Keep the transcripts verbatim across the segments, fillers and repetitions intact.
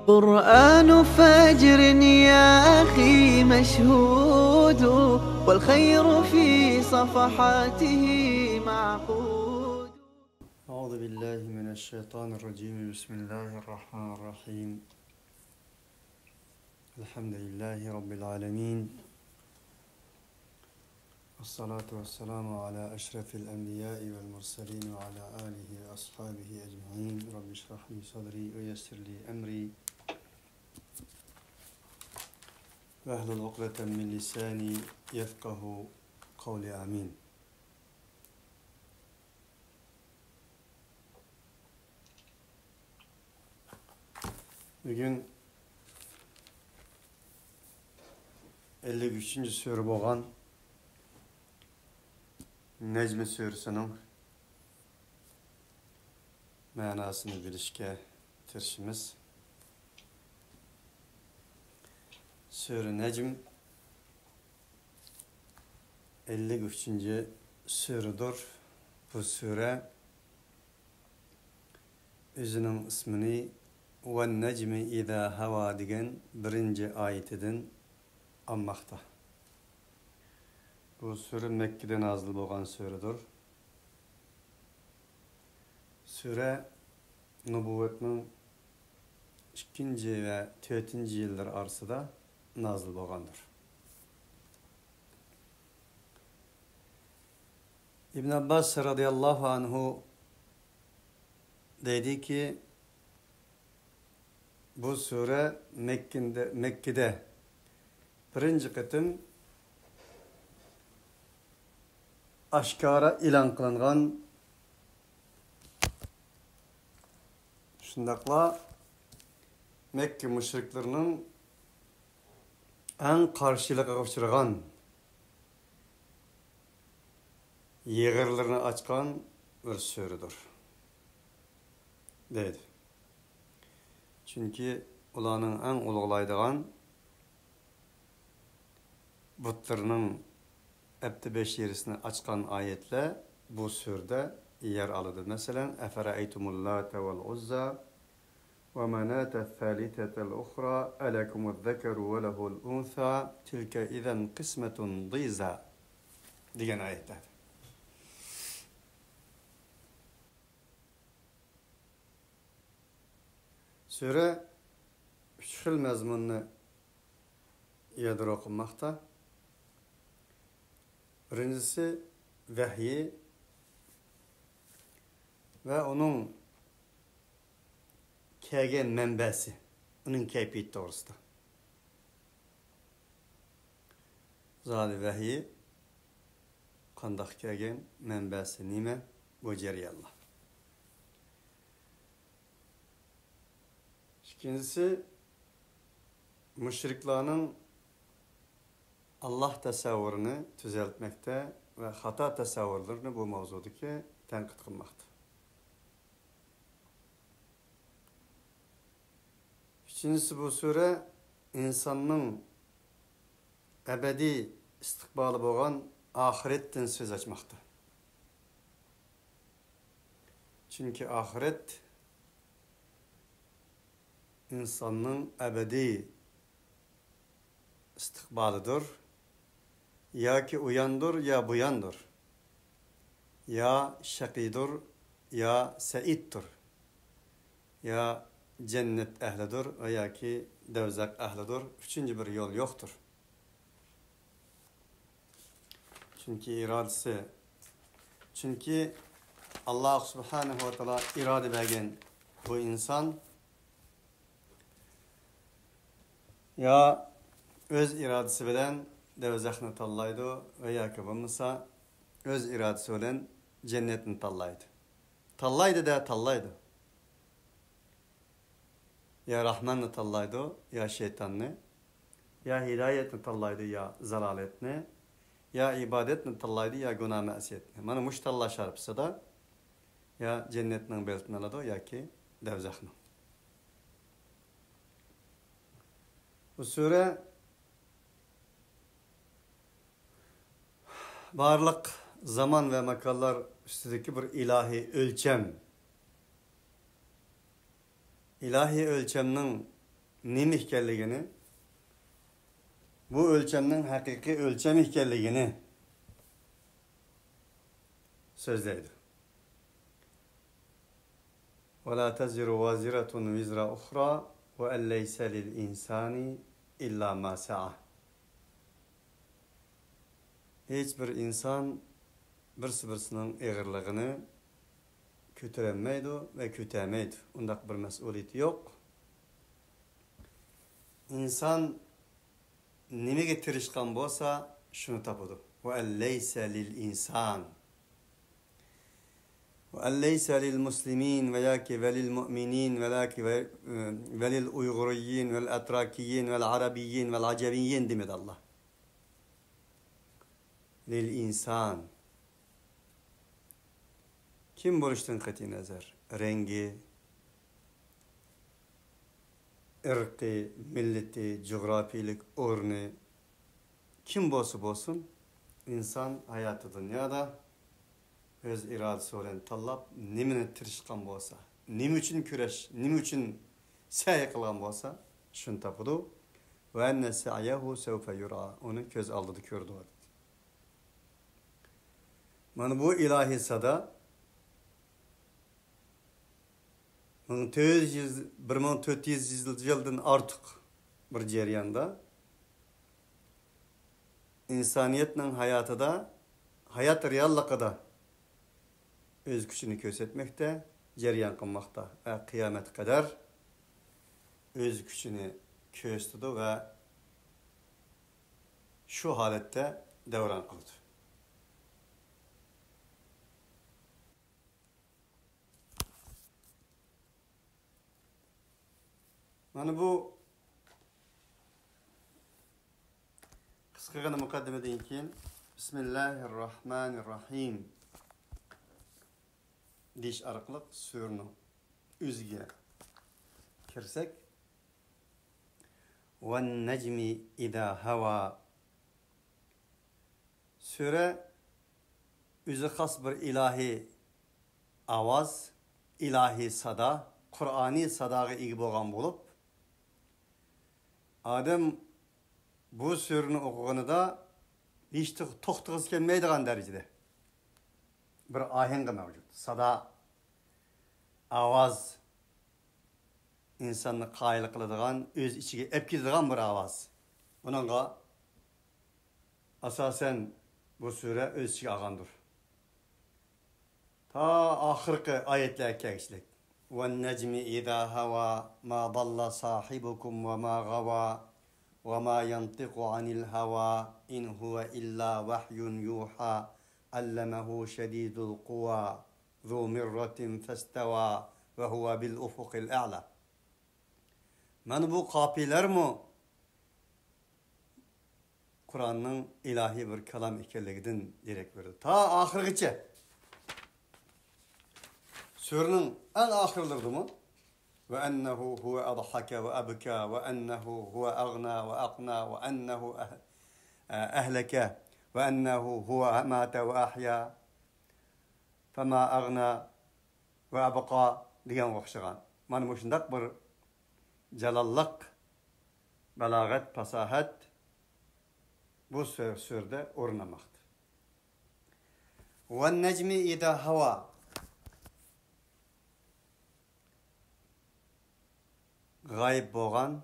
قرآن فجر يا أخي مشهود، والخير في صفحاته معقود. أعوذ بالله من الشيطان الرجيم. بسم الله الرحمن الرحيم. الحمد لله رب العالمين. والصلاة والسلام على أشرف الأنبياء والمرسلين وعلى آله وأصحابه أجمعين. رب اشرح لي صدري ويسر لي أمري واحلل عقدة من لساني يفقه قولي. آمين. بۈگۈن ئەللىك ئۈچىنچى سۈرە بولغان نەجم سۈرىسىنىڭ مەناسىنى بىلىشكە تىرىشىمىز. سۈرە نەجم ئەللىك ئۈچىنچى سۈرىدۇر. بۇ سۈرە ئۆزىنىڭ ئىسمىنى «ۋەن نەجمى ئىزا ھاۋا» دېگەن بىرىنچى ئايىتىدىن ئالماقتا. بۇ سۈرە مەككىدە نازىل بولغان سۈرىدۇر. سۈرە نۇبۇۋۋەتنىڭ ئىككىنچى ۋە تۆتىنچى يىللىرى ئارىسىدا نازىل بولغاندۇر. ئىبن ئابباس رەزىياللاھۇ ئەنھۇ دەيدىكى، بۇ سۈرە مەككىندە-، مەككىدە بىرىنچى قېتىم ئاشكارا ئېلان قىلىنغان، شۇنداقلا مەككە مۇشرىكلىرىنىڭ ئەڭ قارشىلىقىغا ئۇچرىغان يېغىرلىرىنى ئاچقان بىر سۈرىدۇر، دەيدۇ. چۈنكى ئۇلارنىڭ ئەڭ ئۇلۇغلايدىغان بۇتلىرىنىڭ ئەپتى بەشىرىسىنى ئاچقان ئايەتلەر بۇ سۈرىدە يەر ئالىدۇ. مەسىلەن، «ئەفەرەئەيتۇمۇل لاتە ۋەل ئۇززا ۋە ماناتە سالىسەتەل ئۇخرا ئەلەكۇمۇز زەكەرۇ ۋە لەھۇل ئۇنسا تىلكە ئىزەن قىسمەتۇن ضىزا» دېگەن ئايەتلەر. سۈرە ئۈچ خىل مەزمۇننى يادرو قىلماقتا. بىرىنچىسى ۋەھيى ۋە ئۇنىڭ كەلگەن مەنبەسى، ئۇنىڭ كەيپىيىتى توغرىسىدا. زادى ۋەھيى قانداق كەلگەن، مەنبەسى نېمە، بۇ جەريانلار. ئىككىنچىسى، مۇشرىكلارنىڭ ئاللاھ تەسەۋۋۇرىنى تۈزەلتمەكتە ۋە خاتا تەسەۋۋۇرلىرىنى بۇ ماۋزۇدىكى تەنقىد قىلماقتا. ئۈچىنچىسى، بۇ سۈرە ئىنساننىڭ ئەبەدىي ئىستىقبالى بولغان ئاخىرەتتىن سۆز ئاچماقتا. چۈنكى ئاخىرەت ئىنساننىڭ ئەبەدىي ئىستىقبالىدۇر. ياكى ئۇياندۇر، يا بۇياندۇر. يا شەقىيدۇر، يا سەئىدتۇر. يا جەننەت ئەھلىدۇر ۋە ياكى دەۋزەخ ئەھلىدۇر. ئۈچىنچى بىر يول يوقتۇر. چۈنكى ئىرادىسى، چۈنكى ئاللاھ سۇبھانەھۇ ۋە تائالا ئىرادە بەرگەن بۇ ئىنسان يا ئۆز ئىرادىسى بىلەن دەۋزەخنى تاللايدۇ ۋە ياكى بولمىسا ئۆز ئىرادىسى بىلەن جەننەتنى تاللايدۇ. تاللايدۇ-دە، تاللايدۇ. يا راھماننى تاللايدۇ، يا شەيتاننى. يا ھىدايەتنى تاللايدۇ، يا زالالەتنى. يا ئىبادەتنى تاللايدۇ، يا گۇناھ مەسىيەتنى. مانا مۇشۇ تاللاش ھارپىسىدا يا جەننەتنىڭ بېلىتىنى ئالىدۇ ياكى دەۋزەخنىڭ. بۇ سۈرە بارلىق زامان ۋە ماكانلار ئۈستىدىكى بىر ئىلاھىي ئۆلچەم. ئىلاھىي ئۆلچەمنىڭ نېمە ئىكەنلىكىنى، بۇ ئۆلچەمنىڭ ھەقىقىي ئۆلچەم ئىكەنلىكىنى سۆزلەيدۇ. ولا تزر وازرة وزر أخرى وأن ليس للإنسان إلا ما سعى. ھېچ بىر ئىنسان بىرسى بىرسىنىڭ ئېغىرلىقىنى كۆتۈرەلمەيدۇ ۋە كۆتەلمەيدۇ. ئۇنداق بىر مەسئۇلىيىتى يوق. ئىنسان نېمىگە تىرىشقان بولسا، شۇنى تاپىدۇ. وأن ليس للإنسان وأن ليس للمسلمين ۋە ياكى وللمؤمنين ۋە ياكى ۋە، ۋەلىل ئۇيغۇرىيين ۋەل ئەتراكىيين ۋەل ئەرەبىيين ۋەل ئەجەمىيين دېمىدى ئاللا. للإنسان. كىم بولۇشتىن قەتئىينەزەر، رەڭگى، ئىرقى، مىللىتى، جۇغراپىيىلىك ئورنى، كىم بولسا بولسۇن، ئىنسان ھاياتى دۇنيادا ئۆز ئىرادىسى بىلەن تاللاپ، نېمىنى تىرىشقان بولسا، نېمە ئۈچۈن كۈرەش، نېمە ئۈچۈن سەي قىلغان بولسا، شۇنى تاپىدۇ. وأن سعيه سوف يرى. ئۇنى كۆز ئالدىدا كۆرىدۇ. مانا بۇ ئىلاھىي سادا مىڭ تۆت يۈز، بىر مىڭ تۆت يۈز يىلدىن ئارتۇق بىر جەرياندا ئىنسانىيەتنىڭ ھاياتىدا، ھايات رېئاللىقىدا ئۆز كۈچىنى كۆرسەتمەكتە، جەريان قىلماقتا ۋە قىيامەتكە قەدەر ئۆز كۈچىنى كۆرسىتىدۇ ۋە شۇ ھالەتتە دەۋران قىلىدۇ. مانا بۇ قىسقىغىنە مۇقەددىمىدىن كېيىن، بىسمىللاھىررەھمانىررەھىم دېيىش ئارقىلىق سۈرىنىڭ ئۆزىگە كىرسەك، والنجم إذا هوى. سۈرە ئۆزى خاس بىر ئىلاھىي ئاۋاز، ئىلاھىي سادا، قۇرئانىي ساداغا ئىگە بولغان بولۇپ، ئادەم بۇ سۈرىنى ئوقۇغىنىدا ھېچ توختىغۇسى كەلمەيدىغان دەرىجىدە بىر ئاھەڭگى مەۋجۇت. سادا، ئاۋاز، ئىنساننى قايىل قىلىدىغان، ئۆز ئىچىگە ئەپ كېتىدىغان بىر ئاۋاز. بۇنىڭغا ئاساسەن بۇ سۈرە ئۆز ئىچىگە ئالغاندۇر. تا ئاخىرقى ئايەتلەرگە كەلگۈچىلىك. والنجم إذا هوى ما ضل صاحبكم وما غوى وما ينطق عن الهوى إن هو إلا وحي يوحى علمه شديد القوى ذو مرة فاستوى وهو بالأفق الأعلى. مانا بۇ قاپىيىلەرمۇ قۇرئاننىڭ ئىلاھىي بىر كالام ئىكەنلىكىدىن دېرەك بېرىدۇ. تا ئاخىرغىچە. سۈرىنىڭ ئەڭ ئاخىرلىرىدىمۇ، وأنه هو أضحك وأبكى وأنه هو أغنى وأقنى وأنه أه-، أهلك وأنه هو أمات وأحيا فما أغنى وأبقى دېگەنگە ئوخشىغان. مانا مۇشۇنداق بىر جالاللىق، بالاغەت، پاساھەت بۇ سۈ-، سۈرىدە ئورۇن ئالماقتا. والنجم إذا هوى. غايىب بولغان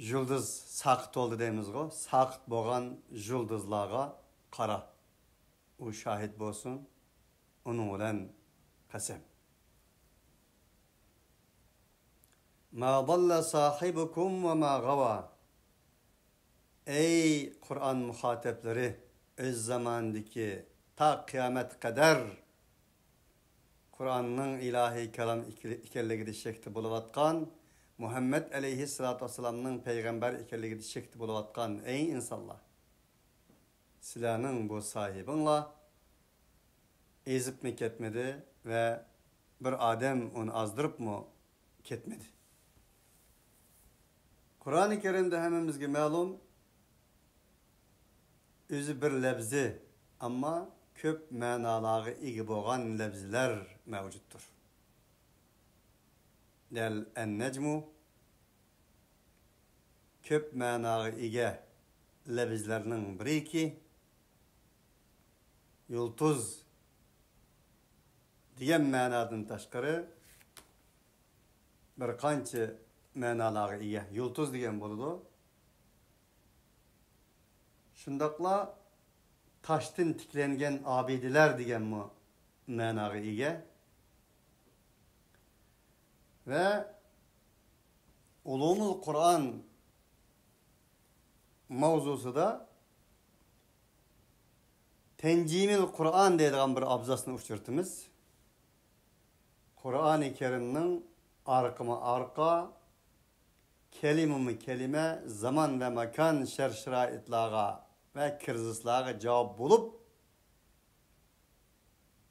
يۇلدۇز ساقىت بولدى دەيمىزغۇ، ساقىت بولغان يۇلدۇزلارغا قارا. ئۇ شاھىت بولسۇن، ئۇنىڭ بىلەن قەسەم. ما ضل صاحبكم وما غوى. ئەي قۇرئان مۇخاتەپلىرى، ئۆز زامانىدىكى تا قىيامەتكە قەدەر قۇرئاننىڭ ئىلاھىي كالام ئىكەنلىكىدە شەكتە بولۇۋاتقان، مۇھەممەد ئەلەيھىسسالاتۇ ۋەسسالامنىڭ پەيغەمبەر ئىكەنلىكىدە شەكتە بولۇۋاتقان، ئەي ئىنسانلار! سىلەرنىڭ بۇ ساھىبىڭلار ئېزىپمۇ كەتمىدى ۋە بىر ئادەم ئۇنى ئازدۇرۇپمۇ كەتمىدى. قۇرئانى كەرىمدە ھەممىمىزگە مەلۇم، ئۆزى بىر لەپزى، ئەمما كۆپ مەنالارغا ئىگە بولغان لەپزىلەر مەۋجۇتتۇر. دەل النجم كۆپ مەناغا ئىگە لەپىزلەرنىڭ بىرىكى، يۇلتۇز دېگەن مەنادىن تاشقىرى بىر قانچە مەنالارغا ئىگە. يۇلتۇز دېگەن بولىدۇ. شۇنداقلا تاشتىن تىكلەنگەن ئابىدىلەر دېگەنمۇ مەناغا ئىگە. ۋە ئۇلۇمۇل قۇرئان ماۋزۇسىدا تەنجىمىل قۇرئان دەيدىغان بىر ئابزاسنى ئۇچرىتىمىز. قۇرئانى كەرىمنىڭ ئارقىمۇ ئارقا، كەلىمىمۇ كەلىمە، زامان ۋە ماكان شەرت-شارائىتلارغا ۋە كىرىزىسلارغا جاۋاب بولۇپ،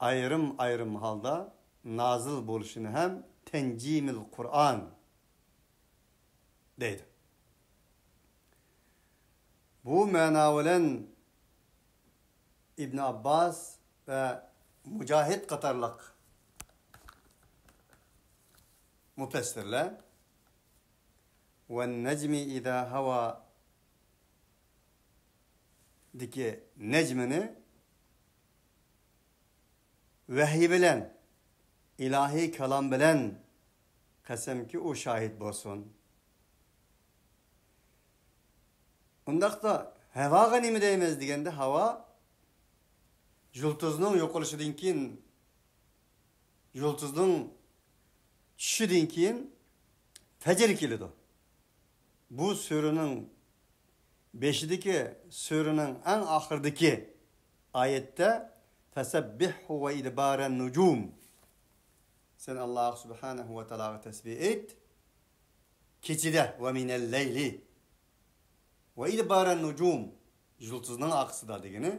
ئايرىم-ئايرىم ھالدا نازىل بولۇشىنى ھەم تەنجىمىل قۇرئان دەيدۇ. بۇ مەنا بىلەن ئىبن ئابباس ۋە مۇجاھىد قاتارلىق مۇپەسسىرلەر «ۋەننەجمى ئىزا ھاۋا» دىكى نەجمىنى ۋەھىي بىلەن، ئىلاھىي كالام بىلەن، قەسەمكى، ئۇ شاھىت بولسۇن. ئۇنداقتا ھاۋاغا نېمە دەيمىز دېگەندە، ھاۋا يۇلتۇزنىڭ يوقىلىشىدىن كېيىن، يۇلتۇزنىڭ چۈشىدىن كېيىن پەجر كېلىدۇ. بۇ سۈرىنىڭ بېشىدىكى، سۈرىنىڭ ئەڭ ئاخىرىدىكى ئايەتتە «فەسەببىھھۇ ۋە ئىدبارەن نۇجۇم». سەن ئاللاھ سۇبھانەھۇ ۋە تائالاغا تەسبىھ ئېيت. كېچىدە «ۋە مىنەل لەيلى ۋە ئىدبارەن نۇجۇم». يۇلتۇزنىڭ ئارقىسىدا دېگىنى،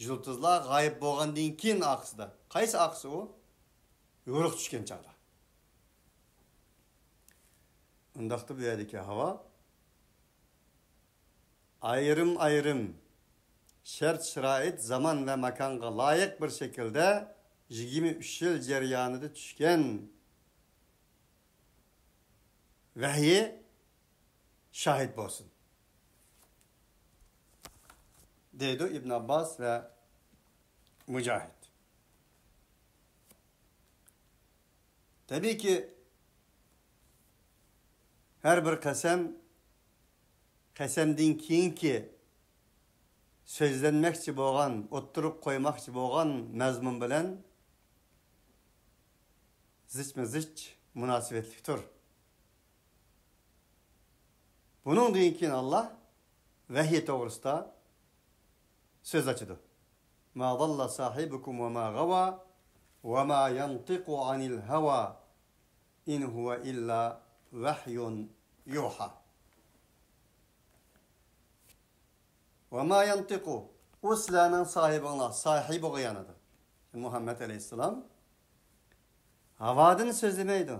يۇلتۇزلار غايىب بولغاندىن كېيىن ئارقىسىدا. قايسى ئارقىسى ئۇ؟ يورۇق چۈشكەن چاغدا. ئۇنداقتا بۇ يەردىكى ھاۋا ئايرىم-ئايرىم شەرت-شارائىت، زامان ۋە ماكانغا لايىق بىر شەكىلدە يىگىرمە ئۈچ يىل جەريانىدا چۈشكەن ۋەھىي شاھىت بولسۇن، دەيدۇ ئىبن ئابباس ۋە مۇجاھىد. تەبىئىيكى، ھەر بىر قەسەم، قەسەمدىن كېيىنكى سۆزلەنمەكچى بولغان، ئوتتۇرىغا قويماقچى بولغان مەزمۇن بىلەن زىچمۇ زىچ مۇناسىۋەتلىكتۇر. بۇنىڭدىن كېيىن ئاللاھ ۋەھىي توغرىسىدا سۆز ئاچىدۇ. «ما ضل صاحبكم وما غوى وما ينطق عن الهوى إن هو إلا وحي يوحى». «وما ينطق»، ئۇ سىلەرنىڭ ساھىبىڭلار، ساھىبىغا يانىدۇ مۇھەممەد ئەلەيھىسسالام، ھاۋادىن سۆزلىمەيدۇ.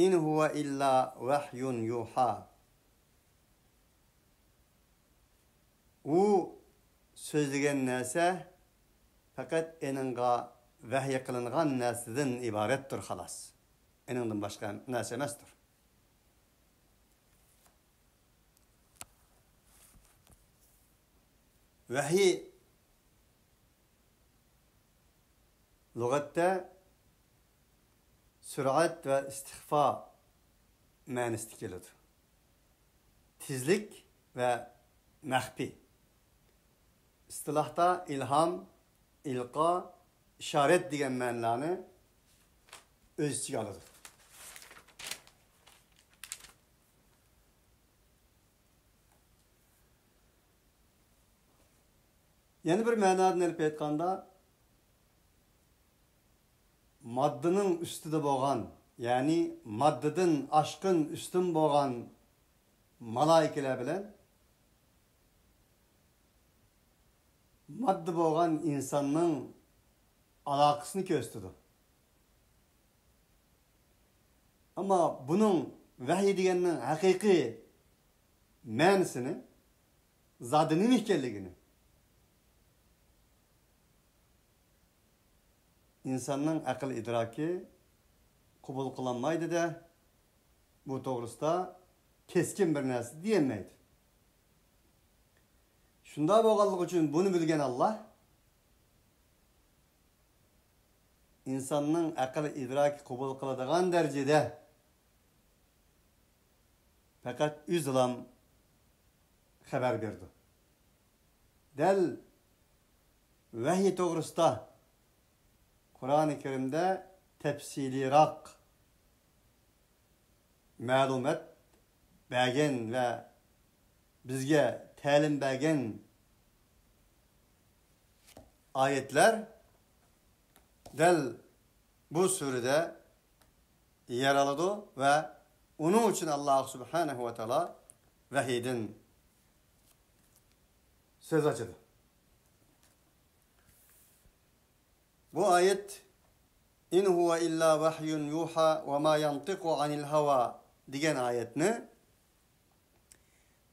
«إن هو إلا وحي يوحى». ئۇ سۆزلىگەن نەرسە پەقەت ئېنىڭغا ۋەھىي قىلىنغان نەرسىدىن ئىبارەتتۇر، خالاس. ئېنىڭدىن باشقا نەرسە ئەمەستۇر. ۋەھىي لۇغەتتە سۈرئەت ۋە ئىستىخفا مەنىسىدە كېلىدۇ. تېزلىك ۋە مەخپىي. ئىستىلاھتا ئىلھام، ئىلقا، ئىشارەت دېگەن مەنىلەرنى ئۆز ئىچىگە ئالىدۇ. يەنە بىر مەنادىن ئېلىپ ئېيتقاندا، ماددىنىڭ ئۈستىدە بولغان، يەنى ماددىدىن ئاشقۇن ئۈستۈن بولغان مالائىكىلەر بىلەن ماددا بولغان ئىنساننىڭ ئالاقىسىنى كۆرسىتىدۇ. ئەمما بۇنىڭ ۋەھىي دېگەننىڭ ھەقىقىي مەنىسىنى، زادى نېمە ئىكەنلىكىنى ئىنساننىڭ ئەقىل ئىدراكى قوبۇل قىلالمايدۇ-دە. بۇ توغرىسىدا كەسكىن بىر نەرسە دېيەلمەيدۇ. شۇنداق بولغانلىقى ئۈچۈن بۇنى بىلگەن ئاللا ئىنساننىڭ ئەقىل ئىدراكى قوبۇل قىلىدىغان دەرىجىدە پەقەت ئۆزىلا خەۋەر بېرىدۇ. دەل ۋەھىي توغرىسىدا قۇرئانى كەرىمدە تەپسىلىيراق مەلۇمات بەرگەن ۋە بىزگە تەلىم بەرگەن ئايەتلەر دەل بۇ سۈرىدە يەر ئالىدۇ ۋە ئۇنىڭ ئۈچۈن ئاللا سۇبھانەھۇ ۋە تائالا ۋەھىيدىن سۆز ئاچىدۇ. بۇ ئايەت، «إن هو إلا وحي يوحى وما ينطق عن الهوى» دېگەن ئايەتنى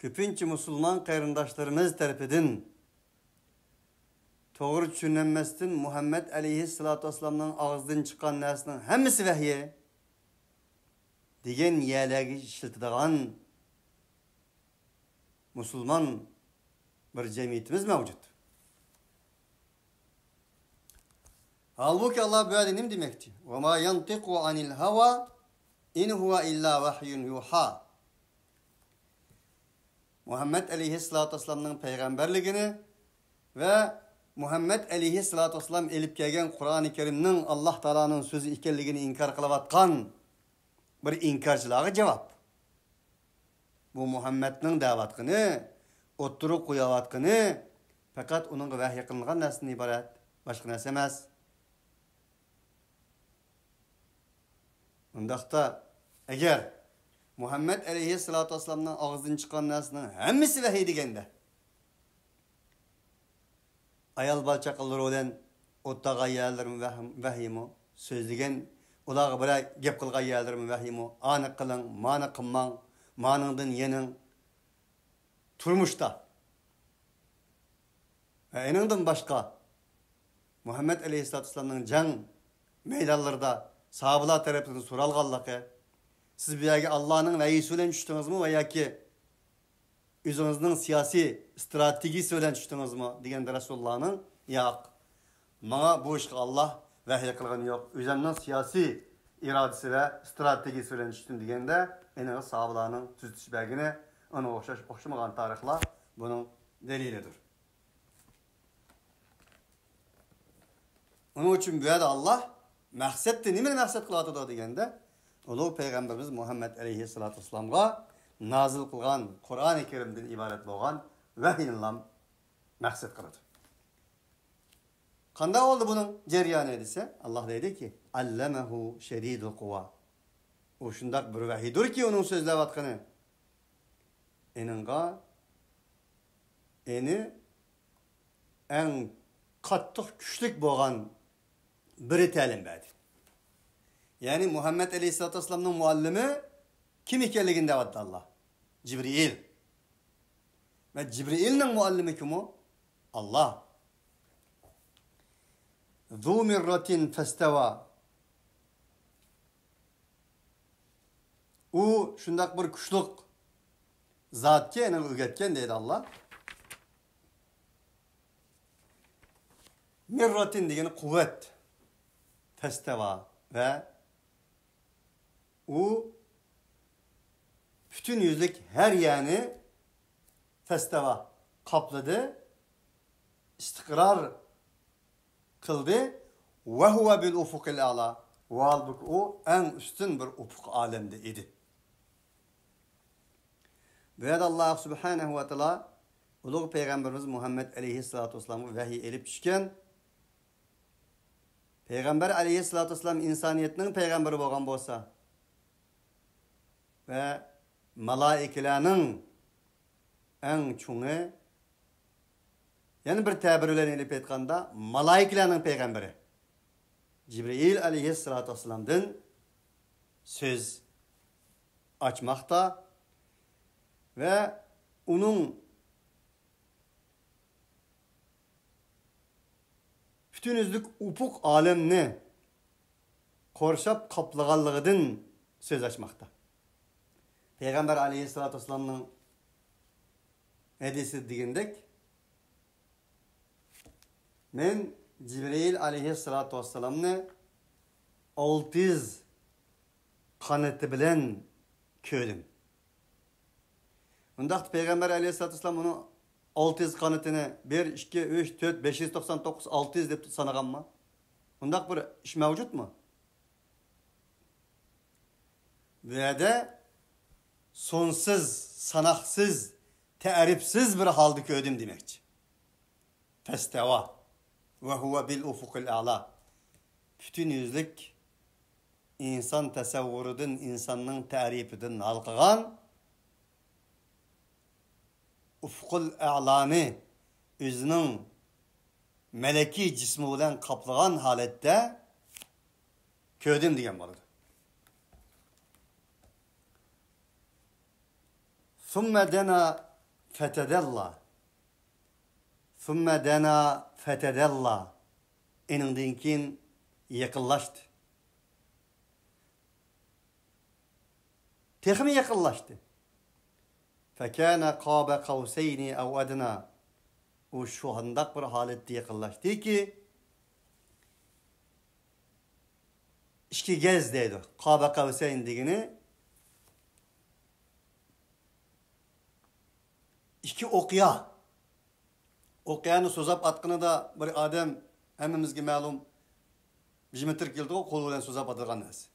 كۆپىنچە مۇسۇلمان قېرىنداشلىرىمىز تەرىپىدىن توغرا چۈشىنەلمەستىن، مۇھەممەد ئەلەيھىسسالاتۇ ۋەسسالامنىڭ ئاغزىدىن چىققان نەرسىنىڭ ھەممىسى ۋەھىي دېگەن يەرلەرگە ئىشلىتىدىغان مۇسۇلمان بىر جەمئىيىتىمىز مەۋجۇت. ھالبۇكى، ئاللا بۇ يەردە نېمە دېمەكچى؟ «وما ينطق عن الهوى إن هو إلا وحي يوحى». مۇھەممەد ئەلەيھىسسالاتۇ ۋەسسالامنىڭ پەيغەمبەرلىكىنى ۋە مۇھەممەد ئەلەيھىسسالاتۇ ۋەسسالام ئېلىپ كەلگەن قۇرئانى كەرىمنىڭ ئاللا تائالانىڭ سۆزى ئىكەنلىكىنى ئىنكار قىلىۋاتقان بىر ئىنكارچىلارغا جاۋاب. بۇ مۇھەممەدنىڭ دەۋاتقىنى، ئوتتۇرىغا قويۇۋاتقىنى پەقەت ئۇنىڭغا ۋەھىي قىلىنغان نەرسىدىن ئىبارەت، باشقا نەرسە ئەمەس. ئۇنداقتا، ئەگەر مۇھەممەد ئەلەيھىسسالاتۇ ۋەسسالامنىڭ ئاغزىدىن چىققان نەرسىنىڭ ھەممىسى ۋەھىي دېگەندە، ئايال بالا چاقىلىرى بىلەن ئولتۇرغان يەرلىرىمۇ ۋەھىم-، ۋەھىيمۇ؟ سۆزلىگەن، ئۇلارغا بىرەر گەپ قىلغان يەرلىرىمۇ ۋەھىيمۇ؟ ئانى قىلىڭ، مانى قىلماڭ، مانىڭدىن يېنىڭ. تۇرمۇشتا ۋە ئېنىڭدىن باشقا، مۇھەممەد ئەلەيھىسسالاتۇ ۋەسسالامنىڭ جەڭ مەيدانلىرىدا ساھابىلار تەرىپىدىن سورالغانلىقى، سىز بۇ يەرگە ئاللانىڭ ۋەھىيسى بىلەن چۈشتىڭىزمۇ ۋە ياكى ئۆزىڭىزنىڭ سىياسىي ئىستراتېگىيىسى بىلەن چۈشتىڭىزمۇ دېگەندە، رەسۇلۇللانىڭ، ياق، ماڭا بۇ ئىشقا ئاللا ۋەھىي قىلغىنى يوق، ئۆزۈمنىڭ سىياسىي ئىرادىسى ۋە ئىستراتېگىيىسى بىلەن چۈشتۈم دېگەندە، ئېنىڭى ساھابىلارنىڭ تۈزىتىش بەرگىنى، ئۇنىڭغا ئوخشاش ئوخشىمىغان تارىخلار بۇنىڭ دەلىلىدۇر. ئۇنىڭ ئۈچۈن بۇ يەردە ئاللا مەقسەتتە نېمىنى مەقسەت قىلىۋاتىدۇ دېگەندە، ئۇلۇغ پەيغەمبىرىمىز مۇھەممەد ئەلەيھىسسالاتۇ ۋەسسالامغا نازىل قىلغان قۇرئانى كەرىمدىن ئىبارەت بولغان ۋەھىينىلا مەقسەت قىلىدۇ. قانداق بولدى بۇنىڭ جەريانى دېسە، ئاللا دەيدۇكى، «علمه شديد القوى». ئۇ شۇنداق بىر ۋەھىيدۇركى، ئۇنىڭ سۆزلەۋاتقىنى. ئېنىڭغا، ئېنى ئەڭ قاتتىق كۈچلۈك بولغان بىرى تەلىم بەردى. يەنى مۇھەممەد ئەلەيھىسسالاتۇ ۋەسسالامنىڭ مۇئەللىمى كىم ئىكەنلىكىنى دەۋاتتى ئاللا. جىبرىئىل. ۋە جىبرىئىلنىڭ مۇئەللىمى كىم ئۇ؟ ئاللا. ذو مرة فاستوى. ئۇ شۇنداق بىر كۈچلۈك زاتكى، ئېنىڭ ئۆگەتكەن دەيدۇ ئاللا. مىرراتىن دېگىنى قۇۋۋەت. فەستەۋا ۋە ئۇ پۈتۈن يۈزلۈك ھەر يەرنى فەستەۋا قاپلىدى، ئىستىقرار قىلدى. ۋە ھۇۋە بىل ئۇفۇقىل ئەلا. ۋاھالبۇكى، ئۇ ئەڭ ئۈستۈن بىر ئۇپۇق ئالەمدە ئىدى. بۇ يەردە ئاللا سۇبھانەھۇ ۋە تائالا ئۇلۇغ پەيغەمبىرىمىز مۇھەممەد ئەلەيھىسسالاتۇ ۋەسسالامغا ۋەھىي ئېلىپ چۈشكەن. پەيغەمبەر ئەلەيھىسسالاتۇ ۋەسسالام ئىنسانىيەتنىڭ پەيغەمبىرى بولغان بولسا ۋە مالائىكىلەرنىڭ ئەڭ چوڭى، يەنە بىر تەبىر بىلەن ئېلىپ ئېيتقاندا، مالائىكىلەرنىڭ پەيغەمبىرى جىبرىئىل ئەلەيھىسسالاتۇ ۋەسسالامدىن سۆز ئاچماقتا ۋە ئۇنىڭ پۈتۈن يۈزلۈك ئۇپۇق ئالەمنى قورشاپ قاپلىغانلىقىدىن سۆز ئاچماقتا. پەيغەمبەر ئەلەيھىسسالاتۇ ۋەسسالامنىڭ ھەدىسىدە دېگەندەك، مەن جىبرىئىل ئەلەيھىسسالاتۇ ۋەسسالامنى ئالتە يۈز قانىتى بىلەن كۆردۈم. ئۇنداقتا پەيغەمبەر ئەلەيھىسسالاتۇ ۋەسسالام ئۇنىڭ ئالتە يۈز قانىتىنى بىر، ئىككى، ئۈچ، تۆت، بەش يۈز توقسان توققۇز، ئالتە يۈز دەپ سانىغانمۇ؟ ئۇنداق بىر ئىش مەۋجۇتمۇ؟ بۇ يەردە سانسىز، ساناقسىز، تەرىپسىز بىر ھالدا كۆردۈم دېمەكچى. فەستەۋا ۋە ھۇۋە بىل ئۇفۇقىل ئەلا. پۈتۈن يۈزلۈك ئىنسان تەسەۋۋۇرىدىن، ئىنساننىڭ تەرىپىدىن ھالقىغان ئۇفۇقۇل ئەلانى ئۆزىنىڭ مەلىكىي جىسمى بىلەن قاپلىغان ھالەتتە كۆردۈم دېگەن بولىدۇ. ثم دنا فتدلى. ثم دنا فتدلى. ئېنىڭدىن كېيىن يېقىنلاشتى. تېخىمۇ يېقىنلاشتى. فكان قاب قوسين أو أدنى. ئۇ شۇنداق بىر ھالەتتە يېقىنلاشتىكى، ئىككى گەز دەيدۇ. قاب قوسين دېگىنى ئىككى ئوقيا. ئوقيانى سوزاپ ئاتقىنىدا بىر ئادەم، ھەممىمىزگە مەلۇم، بىر مېتىر كېلىدىغۇ، قول بىلەن سوزاپ ئاتىدىغان نەرسە.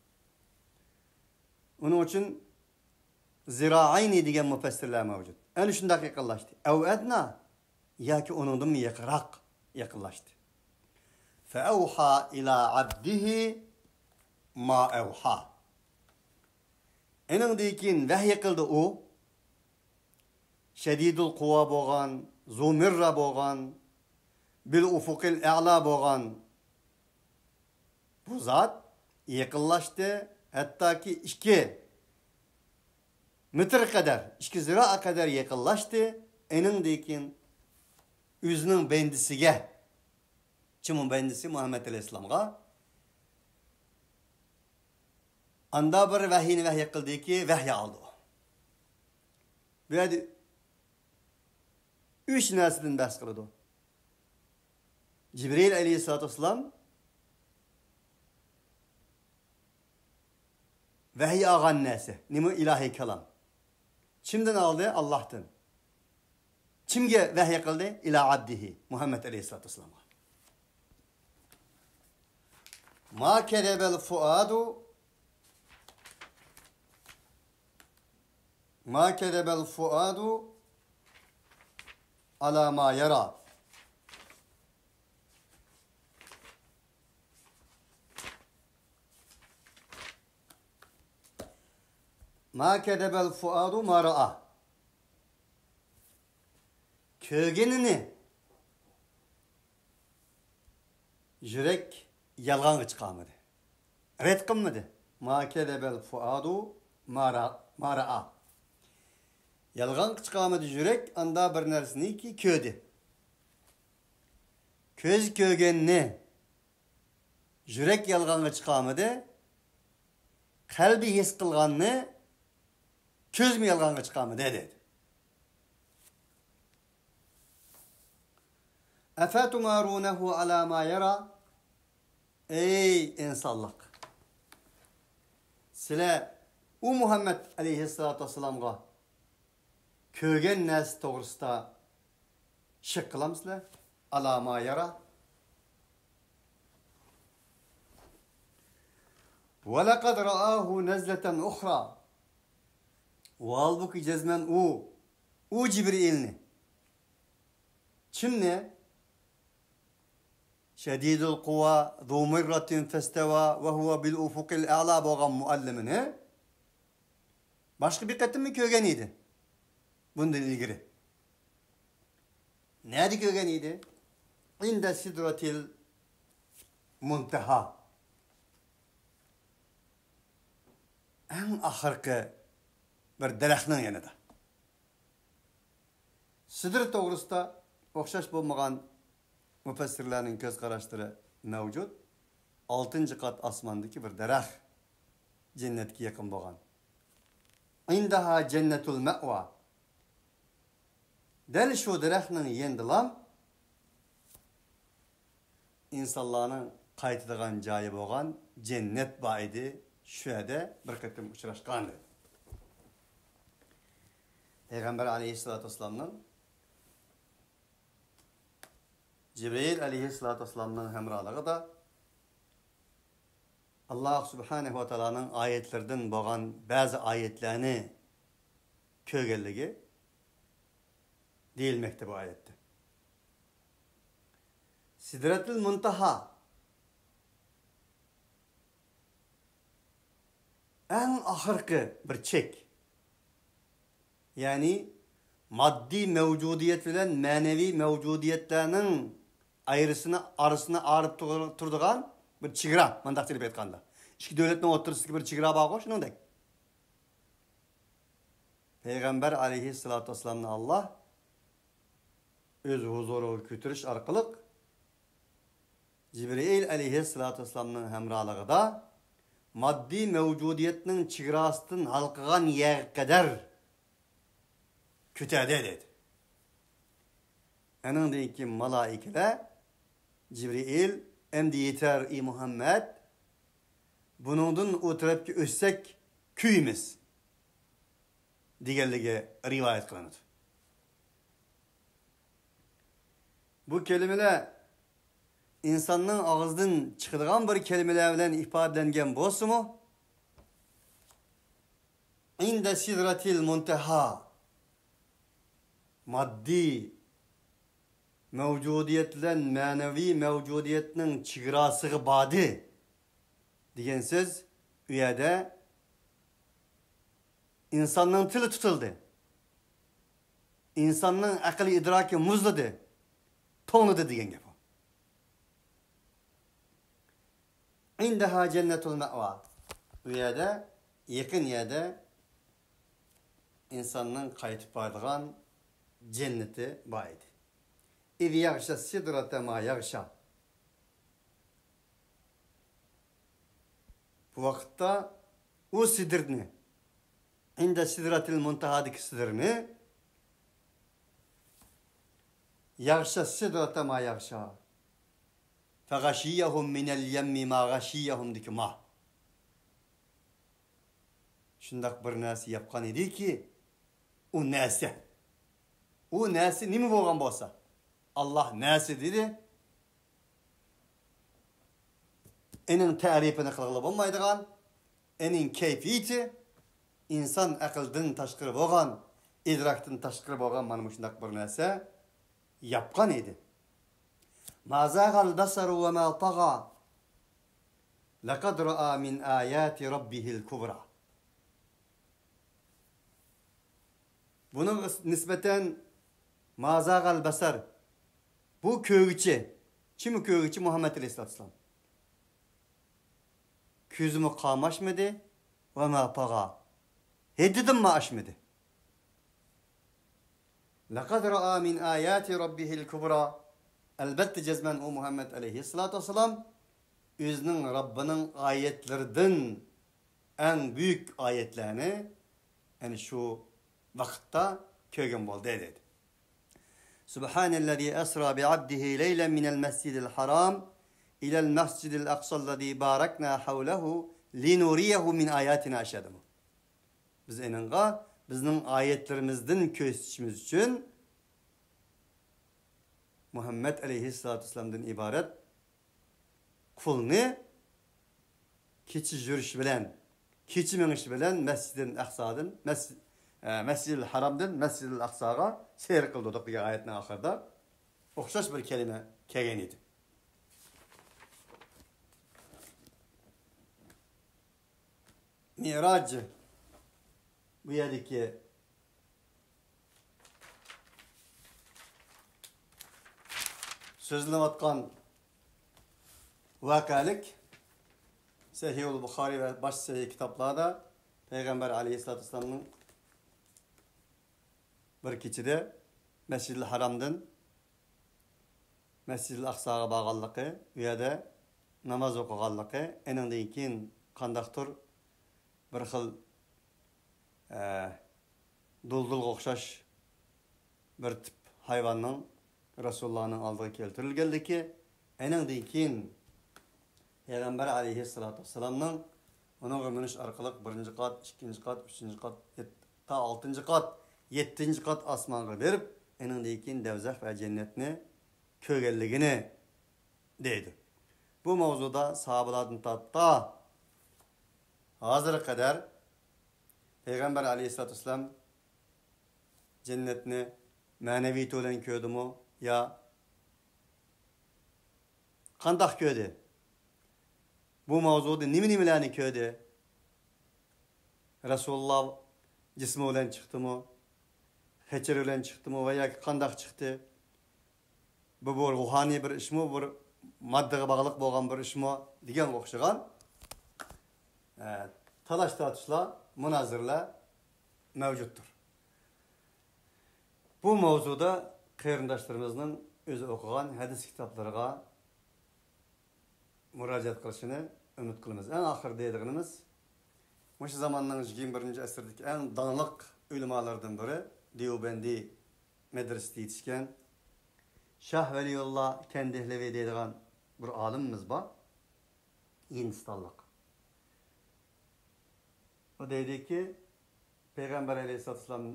ئۇنىڭ ئۈچۈن زىرائەينى دېگەن مۇپەسسىرلەر مەۋجۇت. ئەنە شۇنداق يېقىنلاشتى. ئەۋ ئەدنى، ياكى ئۇنىڭدىنمۇ يېقىنراق يېقىنلاشتى. فأوحى إلى عبده ما أوحى. ئېنىڭدىن كېيىن ۋەھيى قىلدى ئۇ. شەدىدۇل قۇۋا بولغان، زۇ مىررە بولغان، بىل ئۇفۇقىل ئەلا بولغان بۇ زات يېقىنلاشتى، ھەتتاكى ئىككى مېتىر قەدەر، ئىككى زىرا قەدەر يېقىنلاشتى. ئېنىڭدىن كېيىن ئۆزىنىڭ بەندىسىگە، كىم ئۇ بەندىسى؟ مۇھەممەد ئەلەيھىسسالامغا ئاندا بىر ۋەھىينى ۋەھىي قىلدىكى، ۋەھىي ئالدى ئۇ. بۇ يەردە ئۈچ نەرسىدىن بەھس قىلىدۇ. جىبرىل ئەلەيھىسسالاتۇ ۋەسسالام ۋەھىي ئالغان نەرسە، نېمە؟ ئىلاھىي كالام. كىمدىن ئالدى؟ ئاللاھتىن. كىمگە ۋەھىي قىلدى؟ إلى عبده، مۇھەممەد ئەلەيھىسسالاتۇ ۋەسسالامغا. ما كذب الفؤاد، ما كذب الفؤاد على ما يرى. ما كذب الفؤاد ما رأى. كۆرگىنىنى يۈرەك يالغانغا چىقارمىدى. رەت قىلمىدى. ما كذب الفؤاد ما را-، ما رأى. يالغانغا چىقارمىدى يۈرەك، ئاندا بىر نەرسىنىكى كۆردى. كۆز كۆرگەننى يۈرەك يالغانغا چىقارمىدى، قەلبى ھېس قىلغاننى كۆزمۇ يالغانغا چىقارمىدى، دەيدۇ. أفتمارونه على ما يرى. ئەي ئىنسانلىق! سىلەر ئۇ مۇھەممەد ئەلەيھىسسالاتۇ ۋەسسالامغا كۆرگەن نەرسە توغرىسىدا شەك قىلامسىلەر؟ على ما يرى. ولقد رآه نزلة أخرى. ھالبۇكى جەزمەن ئۇ، ئۇ جىبرىئىلنى. كىمنى؟ شەدىدۇل قۇۋا، زۇ مىررەتىن فەستەۋا ۋە ھۇۋە بىل ئۇفۇقىل ئەلا بولغان مۇئەللىمىنى باشقا بىر قېتىممۇ كۆرگەن ئىدى. بۇندىن ئىلگىرى. نەدە كۆرگەن ئىدى؟ عند سدرة المنتهى. ئەڭ ئاخىرقى بىر دەرەخنىڭ يېنىدا. سىدر توغرىسىدا ئوخشاش بولمىغان مۇپەسسىرلەرنىڭ كۆز قاراشلىرى مەۋجۇت. ئالتىنچى قات ئاسماندىكى بىر دەرەخ، جەننەتكە يېقىن بولغان. عندها جنة المأوى. دەل شۇ دەرەخنىڭ يېنىدىلا ئىنسانلارنىڭ قايتىدىغان جايى بولغان جەننەت بار ئىدى. شۇ يەردە بىر قېتىم ئۇچراشقان دېدى. پەيغەمبەر ئەلەيھىسسالاتۇ ۋەسسالامنىڭ، جىبرىئىل ئەلەيھىسسالاتۇ ۋەسسالامنىڭ ھەمراھلىقىدا ئاللاھ سۇبھانەھۇ ۋە تائالانىڭ ئايەتلىرىدىن بولغان بەزى ئايەتلەرنى كۆرگەنلىكى دېيىلمەكتە بۇ ئايەتتە. سىدرەتۇل مۇنتەھا، ئەڭ ئاخىرقى بىر چەك. يەنى ماددىي مەۋجۇدىيەت بىلەن مەنىۋى مەۋجۇدىيەتلەرنىڭ ئايرىسىنى، ئارىسىنى ئايرىپ تۇر-، تۇرىدىغان بىر چېگرا، مۇنداق قىلىپ ئېيتقاندا. ئىككى دۆلەتنىڭ ئوتتۇرىسىدىكى بىر چېگرا بارغۇ، شۇنىڭدەك. پەيغەمبەر ئەلەيھىسسالاتۇ ۋەسسالامنى ئاللاھ ئۆز ھۇزۇرىغا كۆتۈرۈش ئارقىلىق جىبرىئىل ئەلەيھىسسالاتۇ ۋەسسالامنىڭ ھەمراھلىقىدا ماددىي مەۋجۇدىيەتنىڭ چېگراسىدىن ھالقىغان يەرگە قەدەر كۆتەردى دېدى. ئەنىڭدىن كېيىن مالائىكىلەر، جىبرىئىل، ئەمدى يېتەر، ئى مۇھەممەد، بۇنىڭدىن ئۇ تەرەپكە ئۆتسەك كۆيىمىز، دېگەنلىكى رىۋايەت قىلىنىدۇ. بۇ كەلىمىلەر ئىنساننىڭ ئاغزىدىن چىقىدىغان بىر كەلىمىلەر بىلەن ئىپادىلەنگەن بولسىمۇ، ئىندە سىدرەتىل مۇنتەھا، ماددىي مەۋجۇدىيەت بىلەن مەنىۋى مەۋجۇدىيەتنىڭ چېگراسىغا باردى دېگەن سۆز ئۇ يەردە ئىنساننىڭ تىلى تۇتۇلدى. ئىنساننىڭ ئەقلى ئىدراكى مۇزلىدى، توڭلىدى دېگەن گەپ ئۇ. ئىندەھا جەننەتۇل مەئۋا. ئۇ يەردە، يېقىن يەردە ئىنساننىڭ قايتىپ بارىدىغان جەننىتى بار ئىدى. ئىز يەغشە سىدرەتە ما يەغشا. بۇ ۋاقىتتا ئۇ سىدىرنى، ئىندە سىدرەتىل مۇنتەھادىكى سىدىرنى، يەغشە سىدرەتە ما يەغشا. فەغەشىيەھۇم مىنەل يەممى ما غەشىيەھۇمدىكى ما. شۇنداق بىر نەرسە ياپقان ئىدىكى، ئۇ نەرسە. ئۇ نەرسە نېمە بولغان بولسا، ئاللاھ نەرسە دېدى. ئېنىڭ تەرىپىنى قىلغىلى بولمايدىغان، ئېنىڭ كەيپىيىتى ئىنسان ئەقىلدىن تاشقىرى بولغان، ئىدراكتىن تاشقىرى بولغان مانا مۇشۇنداق بىر نەرسە ياپقان ئىدى. ما زاغەل بەسەرۇ ۋە ما تاغا. لەقەد رەئا مىن ئاياتى رەببىھىل كۇبرا. بۇنىڭغا نىسبەتەن ما زاغەل بەسەر، بۇ كۆرگۈچى، كىم كۆرگۈچى؟ مۇھەممەد ئەلەيھىسسالاتۇ ۋەسسالام. كۆزىمۇ قاماشمىدى، ۋە ما تاغا، ھەددىدىنمۇ ئاشمىدى. لەقەد رەئا مىن ئاياتى رەببىھىل كۇبرا. ئەلبەتتە، جەزمەن ئۇ مۇھەممەد ئەلەيھىسسالاتۇ ۋەسسالام ئۆزىنىڭ رەببىنىڭ ئايەتلىرىدىن ئەڭ بۈيۈك ئايەتلەرنى، يەنى شۇ ۋاقىتتا كۆرگەن بولدى، دېدى. سبحان الذي أسرى بعبده ليلا من المسجد الحرام إلى المسجد الأقصى الذي باركنا حوله لنريه من آياتنا، ئاشۇ يەردىمۇ. بىز ئېنىڭغا بىزنىڭ ئايەتلىرىمىزدىن كۆرسىتىشىمىز ئۈچۈن مۇھەممەد ئەلەيھىسسالاتۇ ۋەسسالامدىن ئىبارەت قۇلنى كېچە يۈرۈش بىلەن، كېچە مېڭىش بىلەن مەسجىدىل ئەقسادىن، مەس-، ئە، مەسجىدىل ھارامدىن مەسجىدىل ئەقساغا سەير قىلدۇردۇق دېگەن ئايەتنىڭ ئاخىرىدا ئوخشاش بىر كەلىمە كەلگەن ئىدى. مىئراج بۇ يەردىكى سۆزلىنىۋاتقان ۋەقەلىك سەھىھۇل بۇخارىي ۋە باشقا سەھىھ كىتابلاردا پەيغەمبەر ئەلەيھىسسالاتۇ ۋەسسالامنىڭ بىر كېچىدە مەسجىدىل ھارامدىن مەسجىدىل ئەقساغا بارغانلىقى، ئۇ يەردە ناماز ئوقۇغانلىقى، ئېنىڭدىن كېيىن قانداقتۇر بىر خىل، ئە، دۇلدۇلغا ئوخشاش بىر تىپ ھايۋاننىڭ رەسۇلۇللانىڭ ئالدىغا كەلتۈرۈلگەنلىكى، ئېنىڭدىن كېيىن پەيغەمبەر ئەلەيھىسسالاتۇ ۋەسسالامنىڭ ئۇنىڭغا مىنىش ئارقىلىق بىرىنچى قات، ئىككىنچى قات، ئۈچىنچى قات، يەت-، تا ئالتىنچى قات، يەتتىنچى قات ئاسمانغا بېرىپ، ئېنىڭدىن كېيىن دەۋزەخ ۋە جەننەتنى كۆرگەنلىكىنى دەيدۇ. بۇ ماۋزۇدا ساھابىلاردىن تارتتا ھازىرغا قەدەر پەيغەمبەر ئەلەيھىسسالاتۇ ۋەسسالام جەننەتنى مەنىۋىيىتى بىلەن كۆردىمۇ يا قانداق كۆردى؟ بۇ ماۋزۇدا نېمە-نېمىلەرنى كۆردى؟ رەسۇلۇللا جىسمى بىلەن چىقتىمۇ؟ خېچىرى بىلەن چىقتىمۇ ۋە ياكى قانداق چىقتى؟ بۇ، بۇ روھانىي بىر ئىشمۇ، بىر ماددىغا باغلىق بولغان بىر ئىشمۇ دېگەنگە ئوخشىغان، ئە، تالاش-تارتىشلار، مۇنازىرىلەر مەۋجۇتتۇر. بۇ ماۋزۇدا قېرىنداشلىرىمىزنىڭ ئۆزى ئوقۇغان ھەدىس كىتابلىرىغا مۇراجىئەت قىلىشىنى ئۈمىد قىلىمىز. ئەڭ ئاخىرىدا دەيدىغىنىمىز، مۇشۇ زاماننىڭ يىگىرمە بىرىنچى ئەسىردىكى ئەڭ داڭلىق ئۆلىمالىرىدىن بىرى، دېۋبەندى مەدرىسىدە يېتىشكەن شاھ ۋەلىيۇللا كەندىھلىۋى دەيدىغان بىر ئالىمىمىز بار، ھىندىستانلىق. ئۇ دەيدۇكى، پەيغەمبەر ئەلەيھىسسالاتۇ ۋەسسالام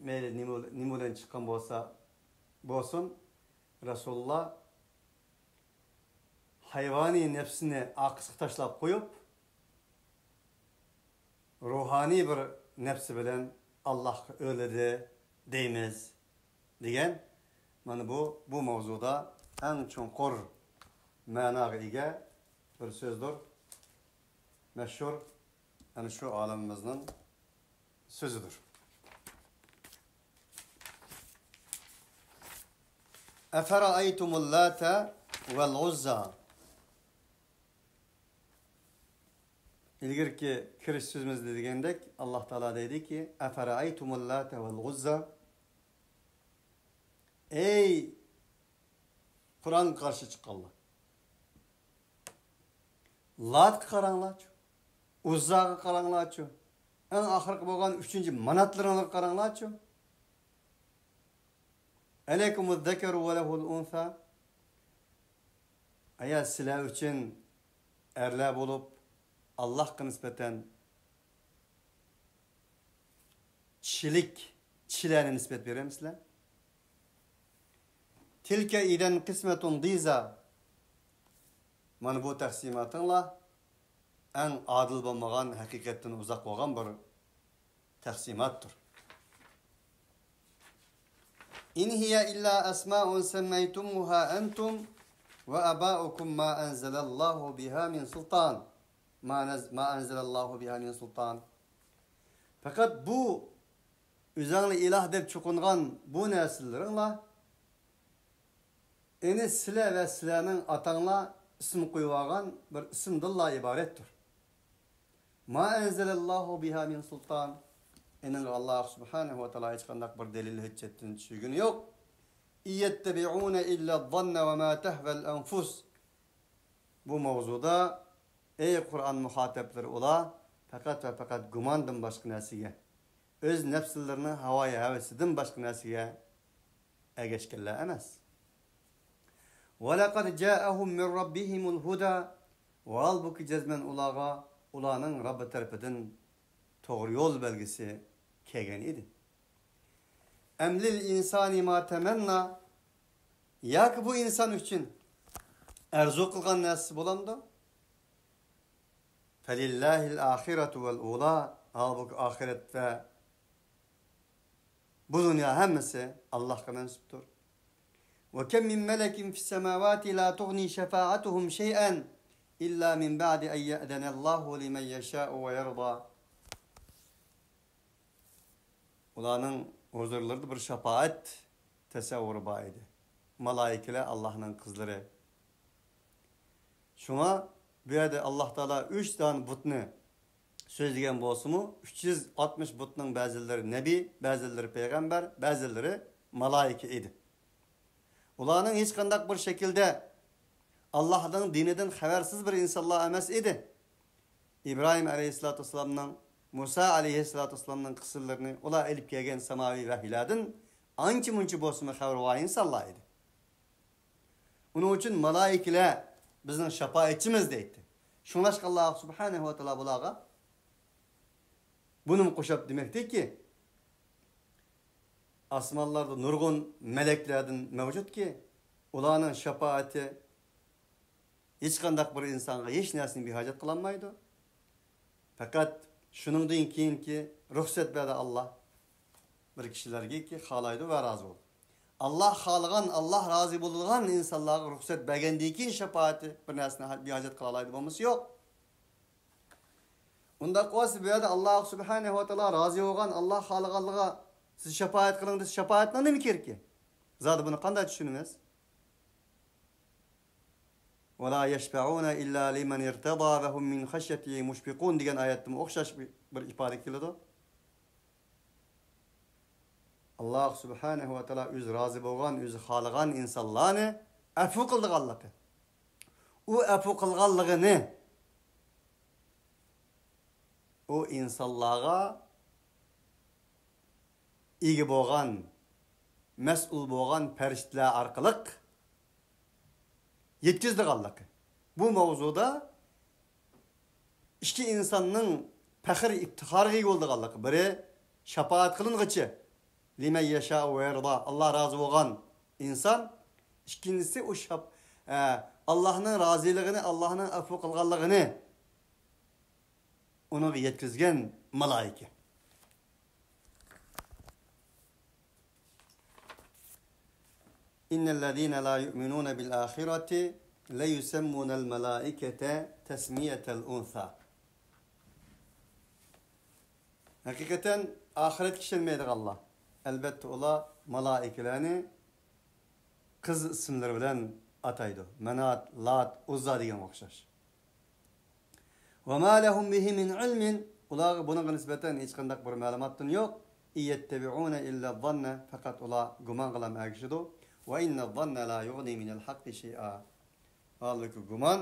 مەيلى نېمە، نېمە بىلەن چىققان بولسا بولسۇن، رەسۇلۇللا ھايۋانىي نەپسىنى ئارقىسىغا تاشلاپ قويۇپ، روھانىي بىر نەپسى بىلەن ئاللاھقا ئۆرلىدى دەيمىز، دېگەن. مانا بۇ، بۇ ماۋزۇدا ئەڭ چوڭقۇر مەناغا ئىگە بىر سۆزدۇر. مەشھۇر ئەنە شۇ ئالىمىمىزنىڭ سۆزىدۇر. أفرأيتم اللات والعزى. ئىلگىرىكى كىرىش سۆزىمىزدە دېگەندەك، ئاللاھ تائالا دەيدىكى، أفرأيتم اللات والعزى. ئەي قۇرئانغا قارشى چىققانلار، لاتقا قاراڭلارچۇ، ئۇززاغا قاراڭلارچۇ، ئەڭ ئاخىرقى بولغان ئۈچىنچى ماناتلىرىڭلارغا قاراڭلارچۇ. ألكم الذكر وله الأنثى. ئايا سىلەر ئۈچۈن ئەرلەر بولۇپ، ئاللاھقا نىسبەتەن چىشىلىك، چىشىلەرنى نىسبەت بېرەمسىلەر؟ تلك إذا قسمة ضيزى. مانا بۇ تەقسىماتىڭلار ئەڭ ئادىل بولمىغان، ھەقىقەتتىن ئۇزاق بولغان بىر تەقسىماتتۇر. إن هي إلا أسماء سميتموها أنتم وآباؤكم ما أنزل الله بها من سلطان. ما نز-، ما أنزل الله بها من سلطان. پەقەت بۇ ئۆزەڭلار ئىلاھ دەپ چوقۇنغان بۇ نەرسىلىرىڭلار، ئېنى سىلە ۋە سىلەرنىڭ ئاتاڭلار ئىسىم قويۇۋالغان بىر ئىسىمدىنلا ئىبارەتتۇر. ما أنزل الله بها من سلطان. ئېنىڭغا ئاللاھ سۇبھانەھۇ ۋە تائالا ھېچقانداق بىر دەلىل ھۆججەتتىن چۈشۈرگىنى يوق. إن يتبعون إلا الظن وما تهوى الأنفس. بۇ ماۋزۇدا، ئەي قۇرئان مۇخاتەپلىرى، ئۇلار پەقەت ۋە پەقەت گۇماندىن باشقا نەرسىگە، ئۆز نەپسلىرىنىڭ ھاۋايى ھەۋىسىدىن باشقا نەرسىگە ئەگەشكەنلەر ئەمەس. ولقد جاءهم من ربهم الهدى. ھالبۇكى، جەزمەن ئۇلارغا ئۇلارنىڭ رەببى تەرىپىدىن توغرا يول بەلگىسى كەلگەن ئىدى. أم للإنسان ما تمنى. ياكى بۇ ئىنسان ئۈچۈن ئارزۇ قىلغان نەرسىسى بولامدۇ؟ فلله الآخرة والأولى. ھالبۇكى، ئاخىرەت ۋە بۇ دۇنيا ھەممىسى ئاللاھقا مەنسۇپتۇر. وكم من ملك في السماوات لا تغني شفاعتهم شيئا إلا من بعد أن يأذن الله لمن يشاء ويرضى. ئۇلارنىڭ ھۇزۇرلىرىدا بىر شاپائەت تەسەۋۋۇرى بار ئىدى. مالائىكىلەر ئاللاھنىڭ قىزلىرى. شۇڭا بۇ يەردە ئاللاھ تائالا ئۈچ دانە بۇتنى سۆزلىگەن بولسىمۇ، ئۈچ يۈز ئاتمىش بۇتنىڭ بەزىلىرى نەبىي، بەزىلىرى پەيغەمبەر، بەزىلىرى مالائىكە ئىدى. ئۇلارنىڭ ھېچقانداق بىر شەكىلدە ئاللاھنىڭ دىنىدىن خەۋەرسىز بىر ئىنسانلار ئەمەس ئىدى. ئىبراھىم ئەلەيھىسسالاتۇ ۋەسسالامنىڭ مۇسا ئەلەيھىسسالاتۇ ۋەسسالامنىڭ قىسسىلىرىنى، ئۇلار ئېلىپ كەلگەن ساماۋىي ۋەھىيلەردىن ئانچە-مۇنچە بولسىمۇ خەۋىرى بار ئىنسانلار ئىدى. ئۇنىڭ ئۈچۈن مالائىكىلەر بىزنىڭ شاپائەتچىمىز دەيتتى. شۇڭلاشقا ئاللا سۇبھانەھۇ ۋە تائالا بۇلارغا بۇنىمۇ قوشۇپ دېمەكتىكى، ئاسمانلاردا نۇرغۇن مەلەكلەردىن مەۋجۇتكى، ئۇلارنىڭ شاپائىتى ھېچقانداق بىر ئىنسانغا ھېچ نەرسىنى بىھاجەت قىلالمايدۇ. پەقەت شۇنىڭدىن كېيىنكى رۇخسەت بەردى ئاللا بىر كىشىلەرگىكى خالايدۇ ۋە رازى بولىدۇ. ئاللا خالىغان، ئاللا رازى بولىدىغان ئىنسانلارغا رۇخسەت بەرگەندىن كېيىن شاپائىتى بىر نەرسىنى بىھاجەت قىلالايدۇ، بولمىسا يوق. ئۇنداق بولسا، بۇ يەردە ئاللا سۇبھانەھۇ ۋە تائالا رازى بولغان، ئاللا خالىغانلىقىغا سىز شاپائەت قىلىڭ دېسە، شاپائەتنىڭ نېمە كېرىكى؟ زادى بۇنى قانداق چۈشىنىمىز؟ «ولا يشفعون إلا لمن ارتضى وهم من خشيته مشفقون» دېگەن ئايەتتىمۇ ئوخشاش بىر، بىر ئىپادە كېلىدۇ. ئاللا سۇبھانەھۇ ۋە تائالا ئۆزى رازى بولغان، ئۆزى خالىغان ئىنسانلارنى ئەپۇ قىلىدىغانلىقى، ئۇ ئەپۇ قىلغانلىقىنى ئۇ ئىنسانلارغا ئىگە بولغان، مەسئۇل بولغان پەرىشتىلەر ئارقىلىق يەتكۈزىدىغانلىقى. بۇ ماۋزۇدا ئىككى ئىنساننىڭ پەخىر ئىپتىخارىغا ئىگە بولىدىغانلىقى. بىرى شاپائەت قىلىنغۇچى، لمن يشاء ويرضى، ئاللا رازى بولغان ئىنسان. ئىككىنچىسى ئۇ شاپ-، ئە، ئاللانىڭ رازىلىقىنى، ئاللانىڭ ئەپۇ قىلغانلىقىنى ئۇنىڭغا يەتكۈزگەن مالائىكە. إن الذين لا يؤمنون بالآخرة ليسمون الملائكة تسمية الأنثى. ھەقىقەتەن ئاخىرەتكە ئىشەنمەيدىغانلار، ئەلۋەتتە، ئۇلار مالائىكىلەرنى قىز ئىسىملىرى بىلەن ئاتايدۇ. مانات، لات، ئۇززا دېگەنگە ئوخشاش. وما لهم به من علم، ئۇلارغا بۇنىڭغا نىسبەتەن ھېچقانداق بىر مەلۇماتتىن يوق. إن يتبعون إلا الظن، پەقەت ئۇلار گۇمانغىلا ئەگىشىدۇ. وإن الظن لا يغني من الحق شيئا، ھالبۇكى گۇمان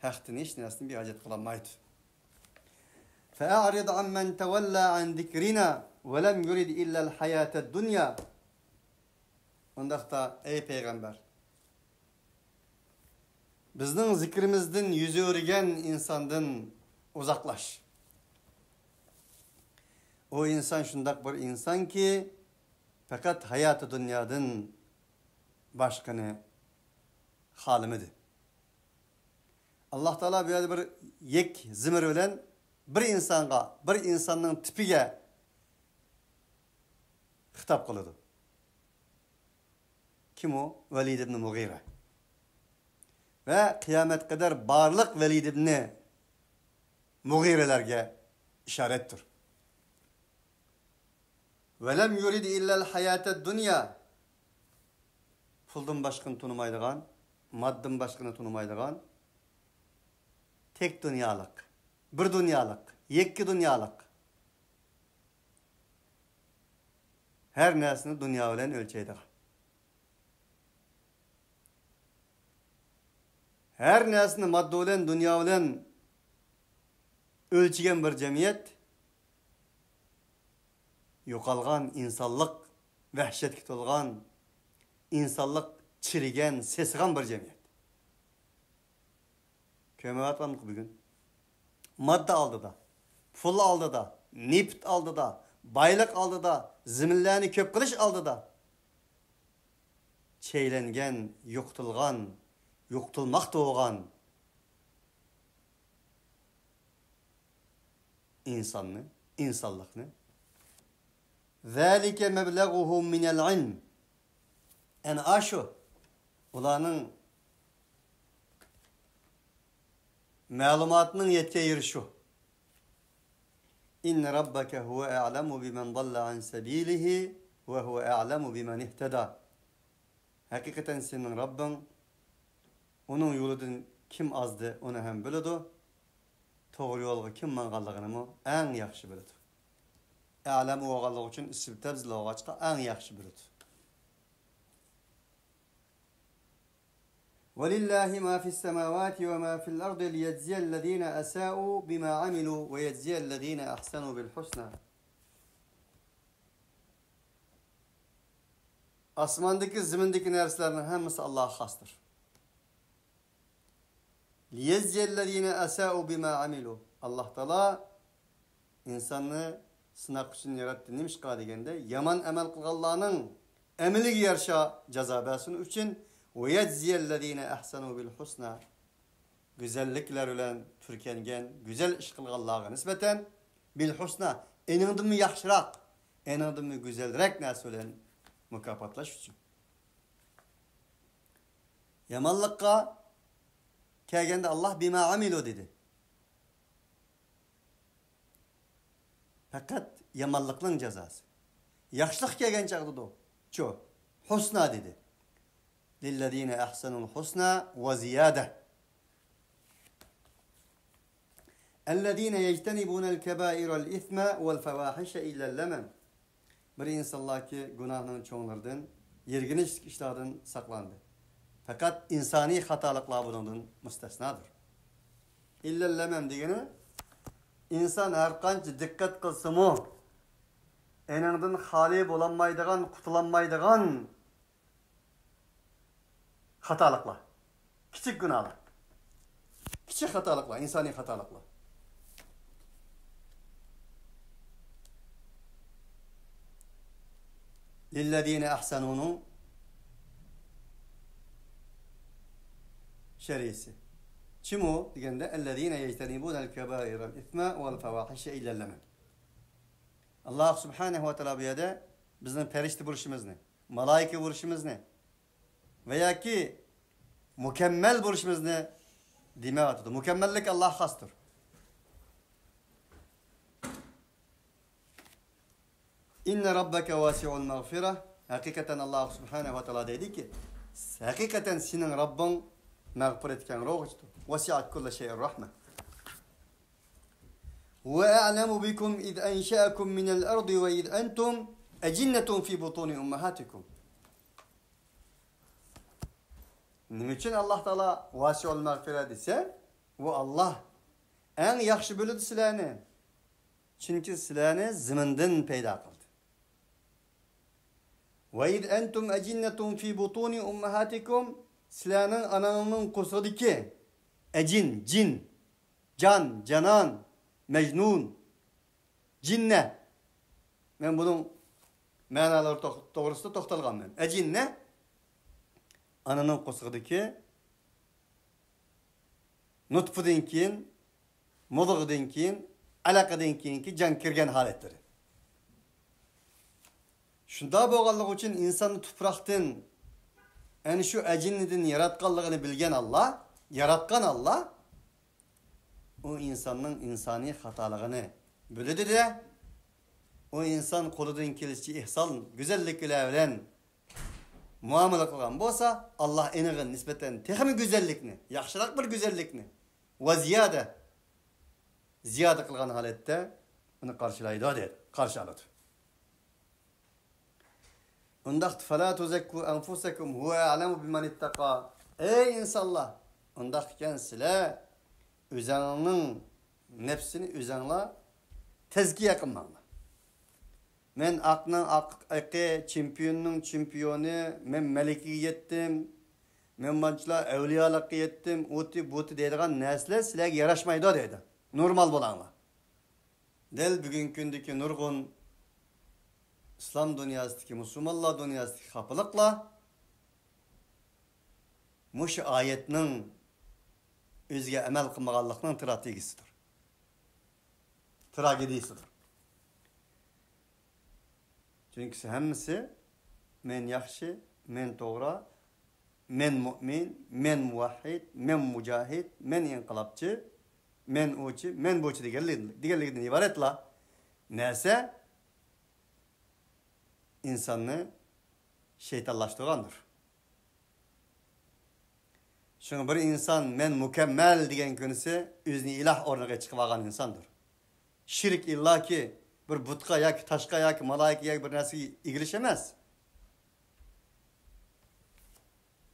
ھەقتىن ھېچ نەرسىنى بىھاجەت قىلالمايدۇ. فأعرض عمن تولى عن ذكرنا ولم يرد إلا الحياة الدنيا. ئۇنداقتا، ئەي پەيغەمبەر، بىزنىڭ زىكرىمىزدىن يۈز ئۆرۈگەن ئىنساندىن ئۇزاقلاش. ئۇ ئىنسان شۇنداق بىر ئىنسانكى، پەقەت ھاياتى دۇنيادىن باشقىنى خالىمىدى. ئاللا تائالا بۇ يەردە بىر يەك زىمىر بىلەن بىر ئىنسانغا، بىر ئىنساننىڭ تىپىگە خىتاب قىلىدۇ. كىم ئۇ؟ ۋەلىد ئىبنى مۇغىرە. ۋە قىيامەتكە قەدەر بارلىق ۋەلىد ئىبنى مۇغىرىلەرگە ئىشارەتتۇر. ولم يرد إلا الحياة الدنيا. پۇلدىن باشقىنى تونۇمايدىغان، ماددىدىن باشقىنى تونۇمايدىغان، تەك دۇنيالىق، بىر دۇنيالىق، يەككە دۇنيالىق، ھەر نەرسىنى دۇنيا بىلەن ئۆلچەيدىغان، ھەر نەرسىنى ماددا بىلەن، دۇنيا بىلەن ئۆلچىگەن بىر جەمئىيەت، يوقالغان ئىنسانلىق، ۋەھشەتكە تولغان، ئىنسانلىق چىرىگەن، سېسىغان بىر جەمئىيەت. كۆرمەيۋاتامدۇق بۈگۈن؟ ماددا ئالدىدا، پۇل ئالدىدا، نېفىت ئالدىدا، بايلىق ئالدىدا، زېمىنلەرنى كۆپ قىلىش ئالدىدا چەيلەنگەن، يوقىتىلغان، يوقىتىلماقتا بولغان ئىنساننى، ئىنسانلىقنى. ذلك مبلغهم من العلم. ئەنە ئاشۇ ئۇلارنىڭ مەلۇماتىنىڭ يەتكەن يېرى شۇ. إن ربك هو أعلم بمن ضل عن سبيله وهو أعلم بمن اهتدى. ھەقىقەتەن سېنىڭ رەببىڭ ئۇنىڭ يولىدىن كىم ئازدى، ئۇنى ھەم بىلىدۇ. توغرا يولغا كىم ماڭغانلىقىنىمۇ ئەڭ ياخشى بىلىدۇ. ئەلەم بولغانلىقى ئۈچۈن ئىسمى تەبدىل بولغاچقا ئەڭ ياخشى بىلىدۇ. ولله ما في السماوات وما في الأرض ليجزي الذين أساءوا بما عملوا ويجزي الذين أحسنوا بالحسنى. ئاسماندىكى، زېمىندىكى نەرسىلەرنىڭ ھەممىسى ئاللاغا خاستۇر. ليجزي الذين أساءوا بما عملوا. ئاللاھ تائالا ئىنساننى سىناق ئۈچۈن ياراتتى. نېمىشقا دېگەندە، يامان ئەمەل قىلغانلارنىڭ ئەمىلىگە يارىشا جازا بەرسۇن ئۈچۈن. ويجزي الذين أحسنوا بالحسنى. گۈزەللىكلەر بىلەن پۈركەنگەن، گۈزەل ئىش قىلغانلارغا نىسبەتەن، بالحسنى، ئېنىڭدىنمۇ ياخشىراق، ئېنىڭدىنمۇ گۈزەلرەك نەرسە بىلەن مۇكاپاتلاش ئۈچۈن. يامانلىققا كەلگەندە، ئاللاھ بما عملوا دېدى. پەقەت يامانلىقنىڭ جازاسى. ياخشىلىق كەلگەن چاغدىدۇ. چۇ، حسنى دېدى. للذين أحسنوا الحسنى وزيادة. الذين يجتنبون الكبائر الإثم والفواحش إلا اللمم. بىر ئىنسانلاركى گۇناھنىڭ چوڭلىرىدىن، يىرگىنچلىك ئىشلاردىن ساقلاندى. پەقەت ئىنسانىي خاتالىقلار بۇنىڭدىن مۇستەسنادۇر. إلا اللمم دېگىنى، ئىنسان ھەر قانچە دىققەت قىلسىمۇ، ئېنىڭدىن خالىي بولالمايدىغان، قۇتۇلالمايدىغان خاتالىقلار، كىچىك گۇناھلار، كىچىك خاتالىقلار، ئىنسانىي خاتالىقلار. للذين أحسنوا نىڭ شەرھىسى. چىمۇ دېگەندە، الذين يجتنبون الكبائر الإثم والفواحش إلا اللمم. ئاللاھ سۇبھانەھۇ ۋە تائالا بۇ يەردە بىزنىڭ پەرىشتە بولۇشىمىزنى، مالائىكە بولۇشىمىزنى ۋە ياكى مۇكەممەل بولۇشىمىزنى دېمەيۋاتىدۇ. مۇكەممەللىك ئاللاھقا خاستۇر. إن ربك واسع المغفرة. ھەقىقەتەن ئاللاھ سۇبھانەھۇ ۋە تائالا دەيدىكى، ھەقىقەتەن سېنىڭ رەببىڭ مەغپىرەت كەڭ روغۇچتۇر. وسعت كل شيء رحمة. هو أعلم بكم إذ أنشأكم من الأرض وإذ أنتم أجنة في بطون أمهاتكم. نېمە ئۈچۈن ئاللاھ تائالا ۋاسىئۇل مەغفىرە دېسە، ئۇ ئاللاھ ئەڭ ياخشى بىلىدۇ سىلەرنى. چۈنكى سىلەرنى زېمىندىن پەيدا قىلدى. وإذ أنتم أجنة في بطون أمهاتكم، سىلەرنىڭ ئاناڭنىڭ قورسىقىدىكى ئەجىن، جىن، جان، جانان، مەجنۇن، جىننە. مەن بۇنىڭ مەنالىرى توغ-، توغرىسىدا توختالغانمەن. ئەجىننە، ئانىنىڭ قورسىقىدىكى نۇتفىدىن كېيىن، مۇزغىدىن كېيىن، ئەلەقىدىن كېيىنكى جان كىرگەن ھالەتلىرى. شۇنداق بولغانلىقى ئۈچۈن ئىنساننى تۇپراقتىن، ئەنە شۇ ئەجىننىدىن ياراتقانلىقىنى بىلگەن ئاللاھ، ياراتقان ئاللاھ، ئۇ ئىنساننىڭ ئىنسانىي خاتالىقىنى بىلىدۇ-دە، ئۇ ئىنسان قولىدىن كېلىشىچە ئېھسان، گۈزەللىكلەر بىلەن مۇئامىلە قىلغان بولسا، ئاللاھ ئېنىغا نىسبەتەن تېخىمۇ گۈزەللىكنى، ياخشىراق بىر گۈزەللىكنى، ۋە زىيادە، زىيادە قىلغان ھالەتتە ئۇنى قارشىلايدۇ، دەيدۇ، قارشى ئالىدۇ. ئۇنداقتا، فلا تزكوا أنفسكم هو أعلم بمن اتقى. ئەي ئىنسانلار، ئۇنداق ئىكەن، سىلەر ئۆزەڭنىڭ نەپسىنى ئۆزەڭلار تەزكىيە قىلماڭلار. مەن ئاقنىڭ ئاق-، ئېقى، چېمپىيوننىڭ چېمپىيونى، مەن مەلىكىگە يەتتىم، مەن مانچىلا ئەۋلىيالىققا يەتتىم، ئۇتى، بۇتى دەيدىغان نەرسىلەر سىلەرگە ياراشمايدۇ، دەيدۇ. نورمال بولۇڭلار. دەل بۈگۈنكى كۈندىكى نۇرغۇن ئىسلام دۇنياسىدىكى، مۇسۇلمانلار دۇنياسىدىكى خاپىلىقلار مۇشۇ ئايەتنىڭ ئۆزىگە ئەمەل قىلمىغانلىقنىڭ تراگېدىيىسىدۇر. تراگېدىيىسىدۇر. چۈنكى ھەممىسى مەن ياخشى، مەن توغرا، مەن مۇئمىن، مەن مۇۋەھھىد، مەن مۇجاھىد، مەن ئىنقىلابچى، مەن ئۇچى، مەن بۇچى دېگەنلىك-، دېگەنلىكىدىن ئىبارەتلا نەرسە ئىنساننى شەيتانلاشتۇرغاندۇر. شۇڭا بىر ئىنسان «مەن مۇكەممەل» دېگەن كۈنىسى ئۆزىنى ئىلاھ ئورنىغا چىقىۋالغان ئىنساندۇر. شىرك ئىللاكى بىر بۇتقا ياكى تاشقا ياكى مالايىكە ياكى بىر نەرسىگە ئېگىلىش ئەمەس.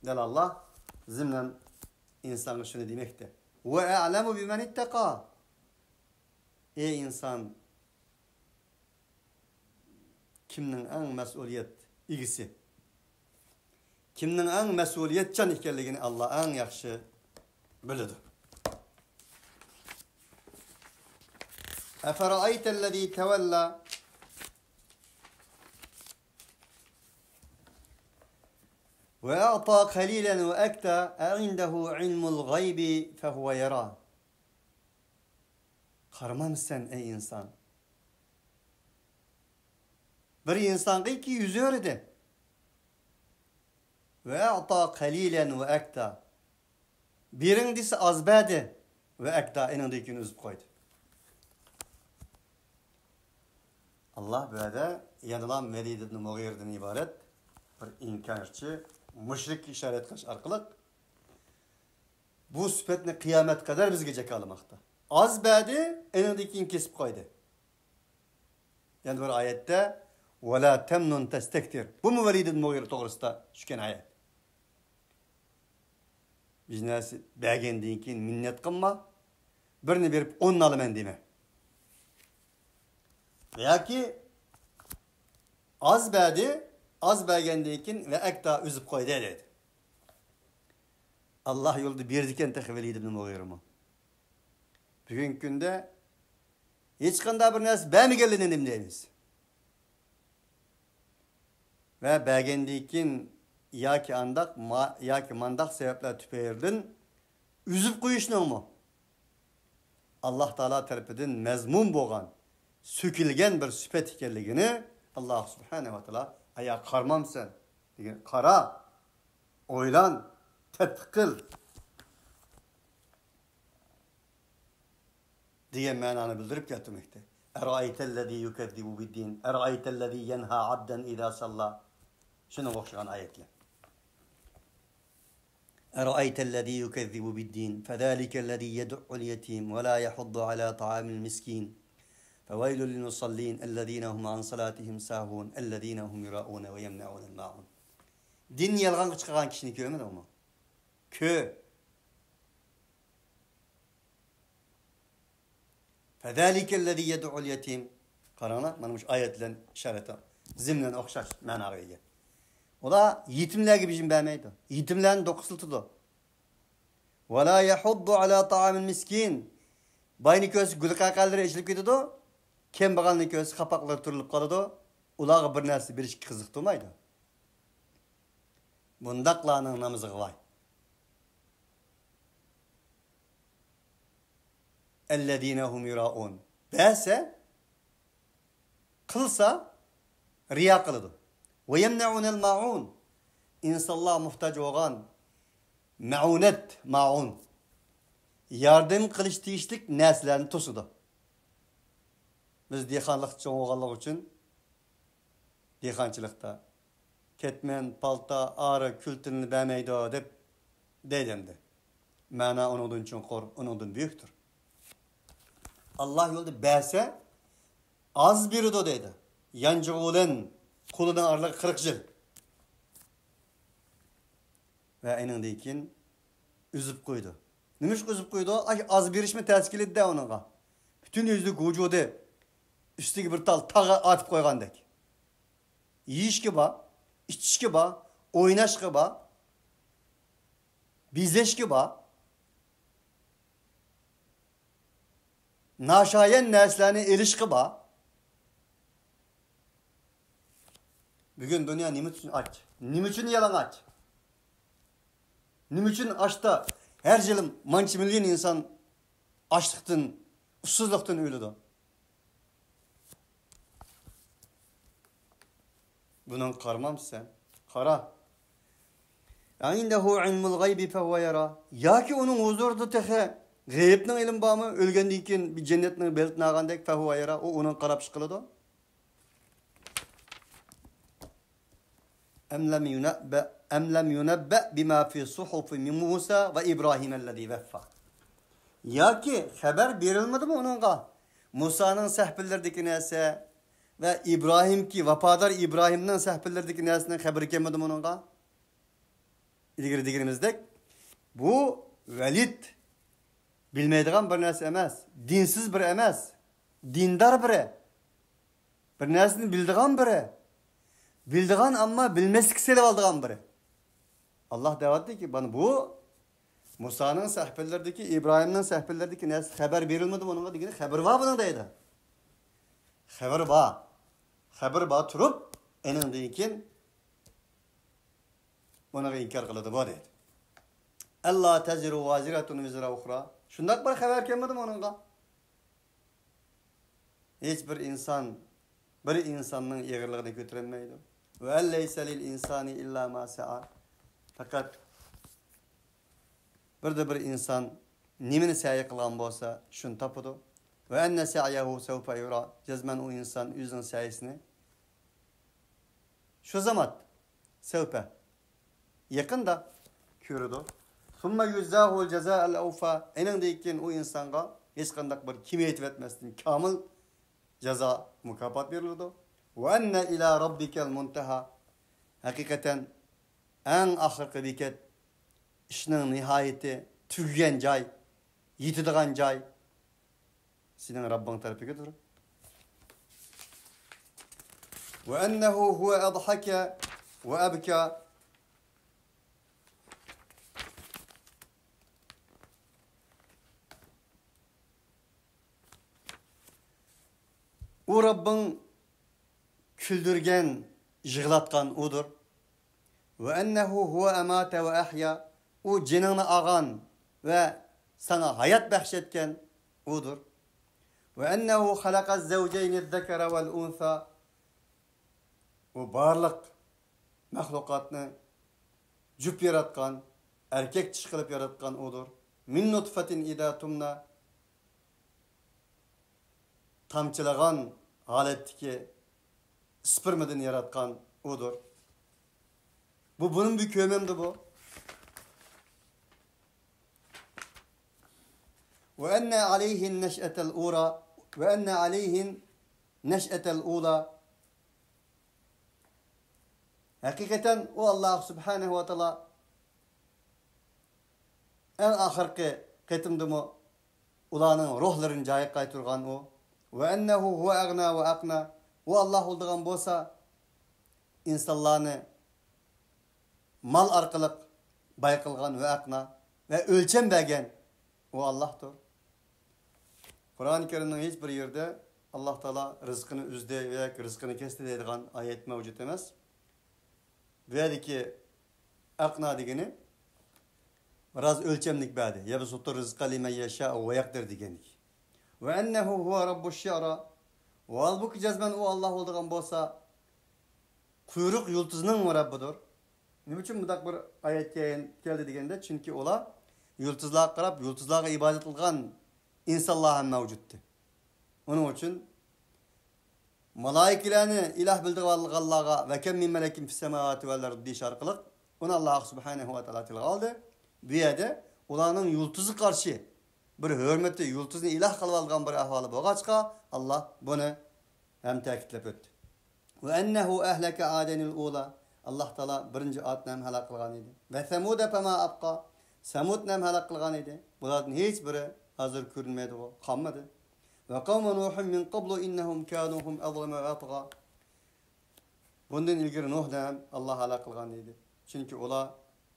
دەل ئاللاھ زىمنەن ئىنسانغا شۇنى دېمەكتە. ۋە ئەلەمۇ بىمەن ئىتتەقا. ئەي ئىنسان، كىمنىڭ ئەڭ مەسئۇلىيەت ئىگىسى، كىمنىڭ ئەڭ مەسئۇلىيەتچان ئىكەنلىكىنى ئاللا ئەڭ ياخشى بىلىدۇ. أفرأيت الذي تولى وأعطى قليلا وأكدى أعنده علم الغيب فهو يرى. قارىمامسەن، ئەي ئىنسان؟ بىر ئىنسانغىكى يۈز ئۆرىدى. وأعطى قليلا وأكدى. بېرىڭ دېسە ئاز بەردى. وأكدى، ئېنىڭدىن كېيىن ئۈزۈپ قويدى. ئاللا بۇ يەردە يەنىلا ۋەلىد ئىبن مۇغىرىدىن ئىبارەت بىر ئىنكارچى مۇشرىككە ئىشارەت قىلىش ئارقىلىق بۇ سۈپەتنى قىيامەت قەدەر بىزگە جاكارلىماقتا. ئاز بەردى، ئېنىڭدىن كېيىن كېسىپ قويدى. يەنە بىر ئايەتتە، ولا تمنن تستكثر. بۇمۇ ۋەلىد ئىبن مۇغىرە توغرىسىدا چۈشكەن ئايەت. بىر نەرسە بەرگەندىن كېيىن مىننەت قىلما، بىرنى بېرىپ ئوننى ئالىمەن دېمە. ياكى ئاز بەردى، ئاز بەرگەندىن كېيىن وأكدى، ئۈزۈپ قويدى دەيدۇ. ئاللا يولىدا بېرىدىكەن تېخى ۋەلىد ئىبن مۇغىرىمۇ. بۈگۈنكى كۈندە ھېچقانداق بىر نەرسە بەرمىگەنلىرىنى نېمە دەيمىز؟ ۋە بەرگەندىن كېيىن ياكى ئانداق، ما-، ياكى مانداق سەۋەبلەر تۈپەيلىدىن ئۈزۈپ قويۇشنىڭمۇ ئاللا تائالا تەرىپىدىن مەزمۇم بولغان، سۆكۈلگەن بىر سۈپەت ئىكەنلىكىنى ئاللا سۇبھانەھۇ ۋە تائالا، ئايا قارىمامسەن؟ دېگەن، قارا، ئويلان، تەتقىق قىل. دېگەن مەنانى بىلدۈرۈپ كەلتۈرمەكتە. أرأيت الذي يكذب بالدين، أرأيت الذي ينهى عبدا إذا صلى. شۇنىڭغا ئوخشىغان ئايەتلەر. أرأيت الذي يكذب بالدين، فذلك الذي يدع اليتيم ولا يحض على طعام المسكين، فويل للمصلين، الذين هم عن صلاتهم ساهون، الذين هم يراءون ويمنعون الماعون. دىننى يالغانغا چىقارغان كىشىنى كۆرمىدىڭمۇ؟ كۆر. فذلك الذي يدع اليتيم. قاراڭلار، مانا مۇشۇ ئايەت بىلەن ئىشارەت، زىمنەن ئوخشاش مەناغا ئىگە. ئۇلار يېتىملەرگە بېجىم بەرمەيدۇ. يېتىملەرنى دوقا سىلتىدۇ. ولا يحض على طعام المسكين. باينى كۆرسە گۈل قەقەلىرى ئېچىلىپ كېتىدۇ. كەمبەغەلنى كۆرسە قاپاقلىرى تۈرۈلۈپ قالىدۇ. ئۇلارغا بىر نەرسە بېرىشكە قىزىقتۇرمايدۇ. بۇنداقلارنىڭ نامىزىغا ۋاي. الذين هم يراءون. بەرسە، قىلسا، رىيا قىلىدۇ. ويمنعون الماعون. ئىنسانلار موھتاج بولغان مەئۇنەت، مائۇن، ياردەم قىلىش تېگىشلىك نەرسىلەرنى توسىدۇ. بىز دېھقانلىقتا چوڭ بولغانلىقى ئۈچۈن، دېھقانچىلىقتا كەتمەن، پالتا، ئارا، كۈلتىنىنى بەرمەيدۇ دەپ دەيدۇ ئەمدى. مەنا ئۇنىڭدىن چوڭقۇر، ئۇنىڭدىن بۈيۈكتۇر. ئاللا يولىدا بەرسە، ئاز بېرىدۇ دەيدۇ. ينجغ لن، قولىنىڭ ئارىلىقى قىرىق يىل. ۋە ئېنىڭدىن كېيىن ئۈزۈپ قويىدۇ. نېمىشقا ئۈزۈپ قويىدۇ؟ ئاي، ئاز بېرىشمۇ تەس كېلىدۇ-دە ئۇنىڭغا. پۈتۈن يۈزلۈك ۋۇجۇدى ئۈستىگە بىر تال تاغ ئارتىپ قويغاندەك. يېيىشكە بار، ئىچىشكە بار، ئويناشقا بار، بېزەشكە بار. ناشايان نەرسىلەرنى ئېلىشقا بار. بۈگۈن دۇنيا نېمە ئۈچۈن ئاچ؟ نېمە ئۈچۈن يالىڭاچ؟ نېمە ئۈچۈن ئاشتا ھەر يىلى مانچە مىليون ئىنسان ئاچلىقتىن، ئۇسسۇزلۇقتىن ئۆلىدۇ؟ بۇنىڭغا قارىمامسەن؟ قارا. عنده علم الغيب فهو يرى. ياكى ئۇنىڭ ھۇزۇرىدا تېخى غەيىبنىڭ ئىلمى بارمۇ؟ ئۆلگەندىن كېيىن بىر جەننەتنىڭ بېلىتىنى ئالغاندەك، فهو يرى، ئۇ ئۇنىڭغا قاراپ ئىش قىلىدۇ. أم لم ينبأ، أم لم ينبأ بما في صحف موسى وإبراهيم الذي وفى. ياكى خەۋەر بېرىلمىدىمۇ ئۇنىڭغا؟ مۇسانىڭ سەھىپىلىرىدىكى نەرسە ۋە ئىبراھىمكى، ۋاپادار ئىبراھىمنىڭ سەھىپىلىرىدىكى نەرسىنىڭ خەۋىرى كەلمىدىمۇ ئۇنىڭغا؟ ئىلگىرى دېگىنىمىزدەك، بۇ ۋەلىد بىلمەيدىغان بىر نەرسە ئەمەس، دىنسىز بىرى ئەمەس، دىندار بىرى، بىر نەرسىنى بىلىدىغان بىرى، بىلىدىغان، ئەمما بىلمەسلىككە سېلىۋالىدىغان بىرى. ئاللاھ دەۋاتىدۇكى، مانا بۇ مۇسانىڭ سەھىپىلىرىدىكى، ئىبراھىمنىڭ سەھىپىلىرىدىكى نەرسە خەۋەر بېرىلمىدىمۇ ئۇنىڭغا دېگىنى، خەۋىرى بار بۇنىڭ دەيدۇ. خەۋىرى بار. خەۋىرى بار تۇرۇپ، ئېنىڭدىن كېيىن ئۇنىڭغا ئىنكار قىلىدۇ بۇ دەيدۇ. ئەللا تەزىرۇ ۋازىرەتۇن ۋىزرا ئۇخرا. شۇنداق بىر خەۋەر كەلمىدىمۇ ئۇنىڭغا؟ ھېچ بىر ئىنسان بىر ئىنساننىڭ ئېغىرلىقىنى كۆتۈرەلمەيدۇ. ۋە ئەن لەيسە لىل ئىنسانى ئىللا ما سەئا. پەقەت بىردە بىر ئىنسان نېمىنى سەي قىلغان بولسا، شۇنى تاپىدۇ. ۋە ئەننە سەئيەھۇ سەۋفە يۇرا. جەزمەن ئۇ ئىنسان ئۆزىنىڭ سەيسىنى شۇ زامات، سەۋپە، يېقىندا كۆرىدۇ. ثم يجزاه الجزاء الأوفى. ئېنىڭدىن كېيىن ئۇ ئىنسانغا ھېچقانداق بىر كېمەيتىۋەتمەستىن كامىل جازا، مۇكاپات بېرىلىدۇ. وأن إلى ربك المنتهى. ھەقىقەتەن ئەڭ ئاخىرقى بېكەت، ئىشنىڭ نىھايىتى، تۈگىگەن جاي، يېتىدىغان جاي، سېنىڭ رەببىڭ تەرىپىگىدۇر. وأنه هو أضحك وأبكى. ئۇ رەببىڭ كۈلدۈرگەن، يىغلاتقان ئۇدۇر. وأنه هو أمات وأحيا. ئۇ جېنىڭنى ئالغان ۋە ساڭا ھايات بەخش ئەتكەن ئۇدۇر. وأنه خلق الزوجين الذكر والأنثى. ئۇ بارلىق مەخلۇقاتنى جۈپ ياراتقان، ئەركەك چىشى قىلىپ ياراتقان ئۇدۇر. من نطفة إذا تمنى. تامچىلىغان ھالەتتىكى ئىسپېرمىدىن ياراتقان ئۇدۇر. بۇ، بۇنىڭ بىر كۆمەمدە بۇ. وأن عليه النشأة الأولى، وأن عليه النشأة الأولى. ھەقىقەتەن ئۇ ئاللاھ سۇبھانەھۇ ۋە تائالا ئەڭ ئاخىرقى قېتىمدىمۇ ئۇلارنىڭ روھلىرىنى جايىغا قايتۇرغان ئۇ. وأنه هو أغنى وأقنى. ئۇ ئاللاھ بولىدىغان بولسا، ئىنسانلارنى مال ئارقىلىق باي قىلغان ۋە ئەقنا ۋە ئۆلچەم بەرگەن ئۇ ئاللاھتۇر. قۇرئان كەرىمنىڭ ھېچ بىر يېرىدە ئاللاھ تائالا رىزقىنى ئۈزدى ياكى رىزقىنى كەستى دەيدىغان ئايەت مەۋجۇت ئەمەس. بۇ يەردىكى ئەقنا دېگىنى بىراز ئۆلچەملىك بەردى. يەبسۇتۇر رىزقە لىمەن يەشائۇ ۋە يەقدىر دېگەندىكى. ۋە ئەننەھۇ ھۇۋە رەببۇش شىئرا. ۋە ھالبۇكى جەزمەن ئۇ ئاللاھ بولىدىغان بولسا، قۇيرۇق يۇلتۇزنىڭ رەببىدۇر. نېمە ئۈچۈن بۇنداق بىر ئايەت كەل-، كەلدى دېگەندە، چۈنكى ئۇلار يۇلتۇزلارغا قاراپ، يۇلتۇزلارغا ئىبادەت قىلغان ئىنسانلار ھەم مەۋجۇتتى. ئۇنىڭ ئۈچۈن مالائىكىلەرنى ئىلاھ بىلىدىغانلارغا «ۋە كەم مىن مەلەكىن فىس سەماۋاتى ۋەل ئەرد» دېيىش ئارقىلىق ئۇنى ئاللاھ سۇبھانەھۇ ۋە تائالا تىلغا ئالدى. بۇ يەردە ئۇلارنىڭ يۇلتۇزغا قارشى بىر ھۆرمىتى، يۇلتۇزنى ئىلاھ قىلىۋالغان بىر ئەھۋالى بولغاچقا، ئاللاھ بۇنى ھەم تەكىتلەپ ئۆتتى. «ۋە ئەننەھۇ ئەھلەكە ئادەنىل ئۇلا»، ئاللاھ تائالا بىرىنچى ئادنى ھەم ھالاك قىلغان ئىدى. «ۋە سەمۇدە فەما ئەبقا»، سەمۇدنى ھەم ھالاك قىلغان ئىدى. بۇلاردىن ھېچ بىرى ھازىر كۆرۈنمەيدىغۇ، قالمىدى. «ۋە قەۋمە نۇھىن مىن قەبلۇ ئىننەھۇم كانۇ ھۇم ئەزلەمە ۋە ئەتغا». بۇندىن ئىلگىرى نۇھنى ھەم ئاللاھ ھالاك قىلغان ئىدى. چۈنكى ئۇلار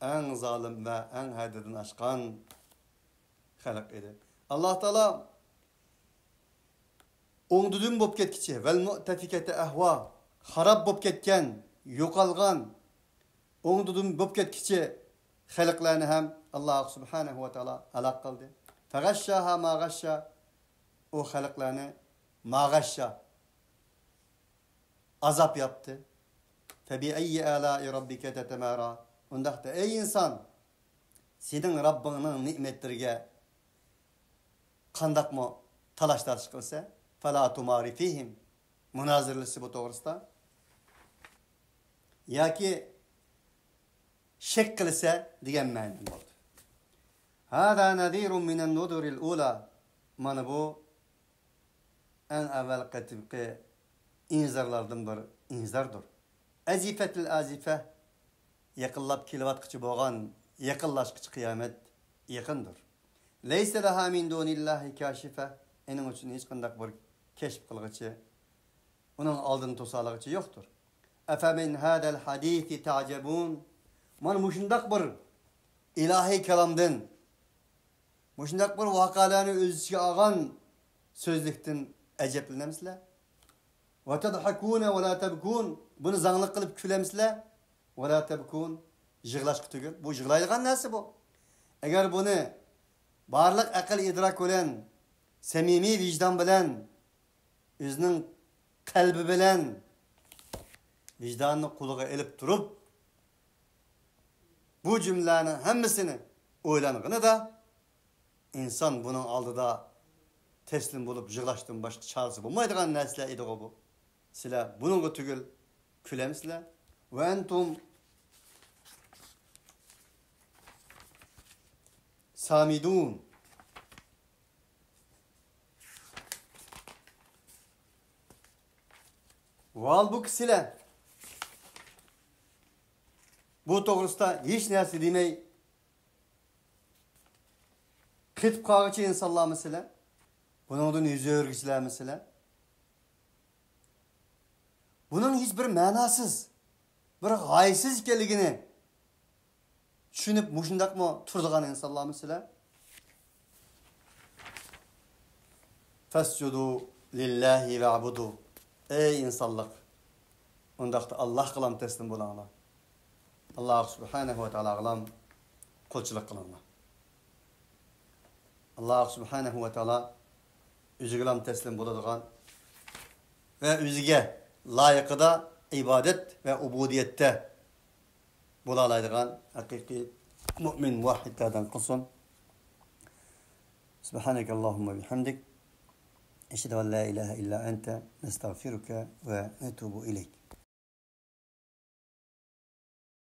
ئەڭ زالىم ۋە ئەڭ ھەددىدىن ئاشقان خەلق ئىدى. ئاللاھ تائالا ئوڭدۇدۇم بولۇپ كەتكۈچى، «ۋەل مۇئتەفىكەتە ئەھۋا»، خاراب بولۇپ كەتكەن، يوقالغان، ئوڭدۇدۇم بولۇپ كەتكۈچى خەلقلەرنى ھەم ئاللاھ سۇبھانەھۇ ۋە تائالا ھالاك قىلدى. «فەغەششاھا ما غەششا»، ئۇ خەلقلەرنى ما غەششا، ئازاب ياپتى. «فەبىئەييى ئالائى رەببىكە تەتەمارا»، ئۇنداقتا، ئەي ئىنسان، سېنىڭ رەببىڭنىڭ نېمەتلىرىگە قانداقمۇ تالاش-تارتىش قىلىسەن؟ «فەلا تۇمارى فىھىم»، مۇنازىرىلىسى بۇ توغرىسىدا. ياكى شەك قىلىسەن دېگەن مەنىدىن بولدى. «ھازا نەزىرۇن مىنەن نۇزۇرىل ئۇلا»، مانا بۇ ئەڭ ئەۋۋەل قېتىمقى ئىنزارلاردىن بىر ئىنزاردۇر. «ئەزىفەتىل ئازىفە»، يېقىنلاپ كېلىۋاتقۇچى بولغان يېقىنلاشقۇچى قىيامەت يېقىندۇر. لەيسە لەھا مىن دۇنىللاھى كاشىفە. ئۇنىڭ ئۈچۈن ھېچقانداق بىر كەشىپ قىلغۇچى، ئۇنىڭ ئالدىنى توسالىغۇچى يوقتۇر. ئەفەمىن ھازەل ھەدىسى تەئجەبۇن. مانا مۇشۇنداق بىر ئىلاھىي كالامدىن، مۇشۇنداق بىر ۋەقەلەرنى ئۆز ئىچىگە ئالغان سۆزلۈكتىن ئەجەبلىنەمسىلەر؟ ۋە تەزھەكۇنە ۋە لا تەبكۇن. بۇنى زاڭلىق قىلىپ كۈلەمسىلەر؟ ۋە لا تەبكۇن. يىغلاشقا تۈگۈل. بۇ يىغلايدىغان نەرسە بۇ. ئەگەر بۇنى بارلىق ئەقىل ئىدراك بىلەن، سەمىمىي ۋىجدان بىلەن، ئۆزىنىڭ قەلبى بىلەن ۋىجدانىنى قولىغا ئېلىپ تۇرۇپ، بۇ جۈملىلەرنىڭ ھەممىسىنى ئويلانغىنىدا، ئىنسان بۇنىڭ ئالدىدا تەسلىم بولۇپ يىغلاشتىن باشقا چارىسى بولمايدىغان نەرسىلەر ئىدىغۇ بۇ. سىلەر بۇنىڭغا تۈگۈل كۈلەمسىلەر؟ ۋە ئەنتۇم سامىدۇن. ھالبۇكى سىلەر بۇ توغرىسىدا ھېچ نەرسە دېمەي قېتىپ قالغۇچى ئىنسانلارمۇ سىلەر؟ بۇنىڭدىن يۈز ئۆرۈگۈچىلەرمۇ سىلەر؟ بۇنىڭ ھېچ بىر مەناسىز، بىر غايىسىز ئىكەنلىكىنى چۈشىنىپ، مۇشۇنداقمۇ تۇرىدىغان ئىنسانلارمۇ سىلەر؟ فەسجۇدۇ لىللاھى ۋەئبۇدۇ. ئەي ئىنسانلىق! ئۇنداقتا ئاللاھقىلام تەسلىم بولۇڭلار. ئاللاھ سۇبھانەھۇ ۋە تائالاغىلام قۇلچىلىق قىلىڭلار. ئاللاھ سۇبھانەھۇ ۋە تائالا ئۆزىگىلام تەسلىم بولىدىغان ۋە ئۆزىگە لايىقىدا ئىبادەت ۋە ئۇبۇدىيەتتە بولالايدىغان ھەقىقىي مۇئمىن مۇۋەھھىدلەردىن قىلسۇن. سبحانك اللهم وبحمدك، أشهد أن لا إله إلا أنت، نستغفرك ونتوب إليك.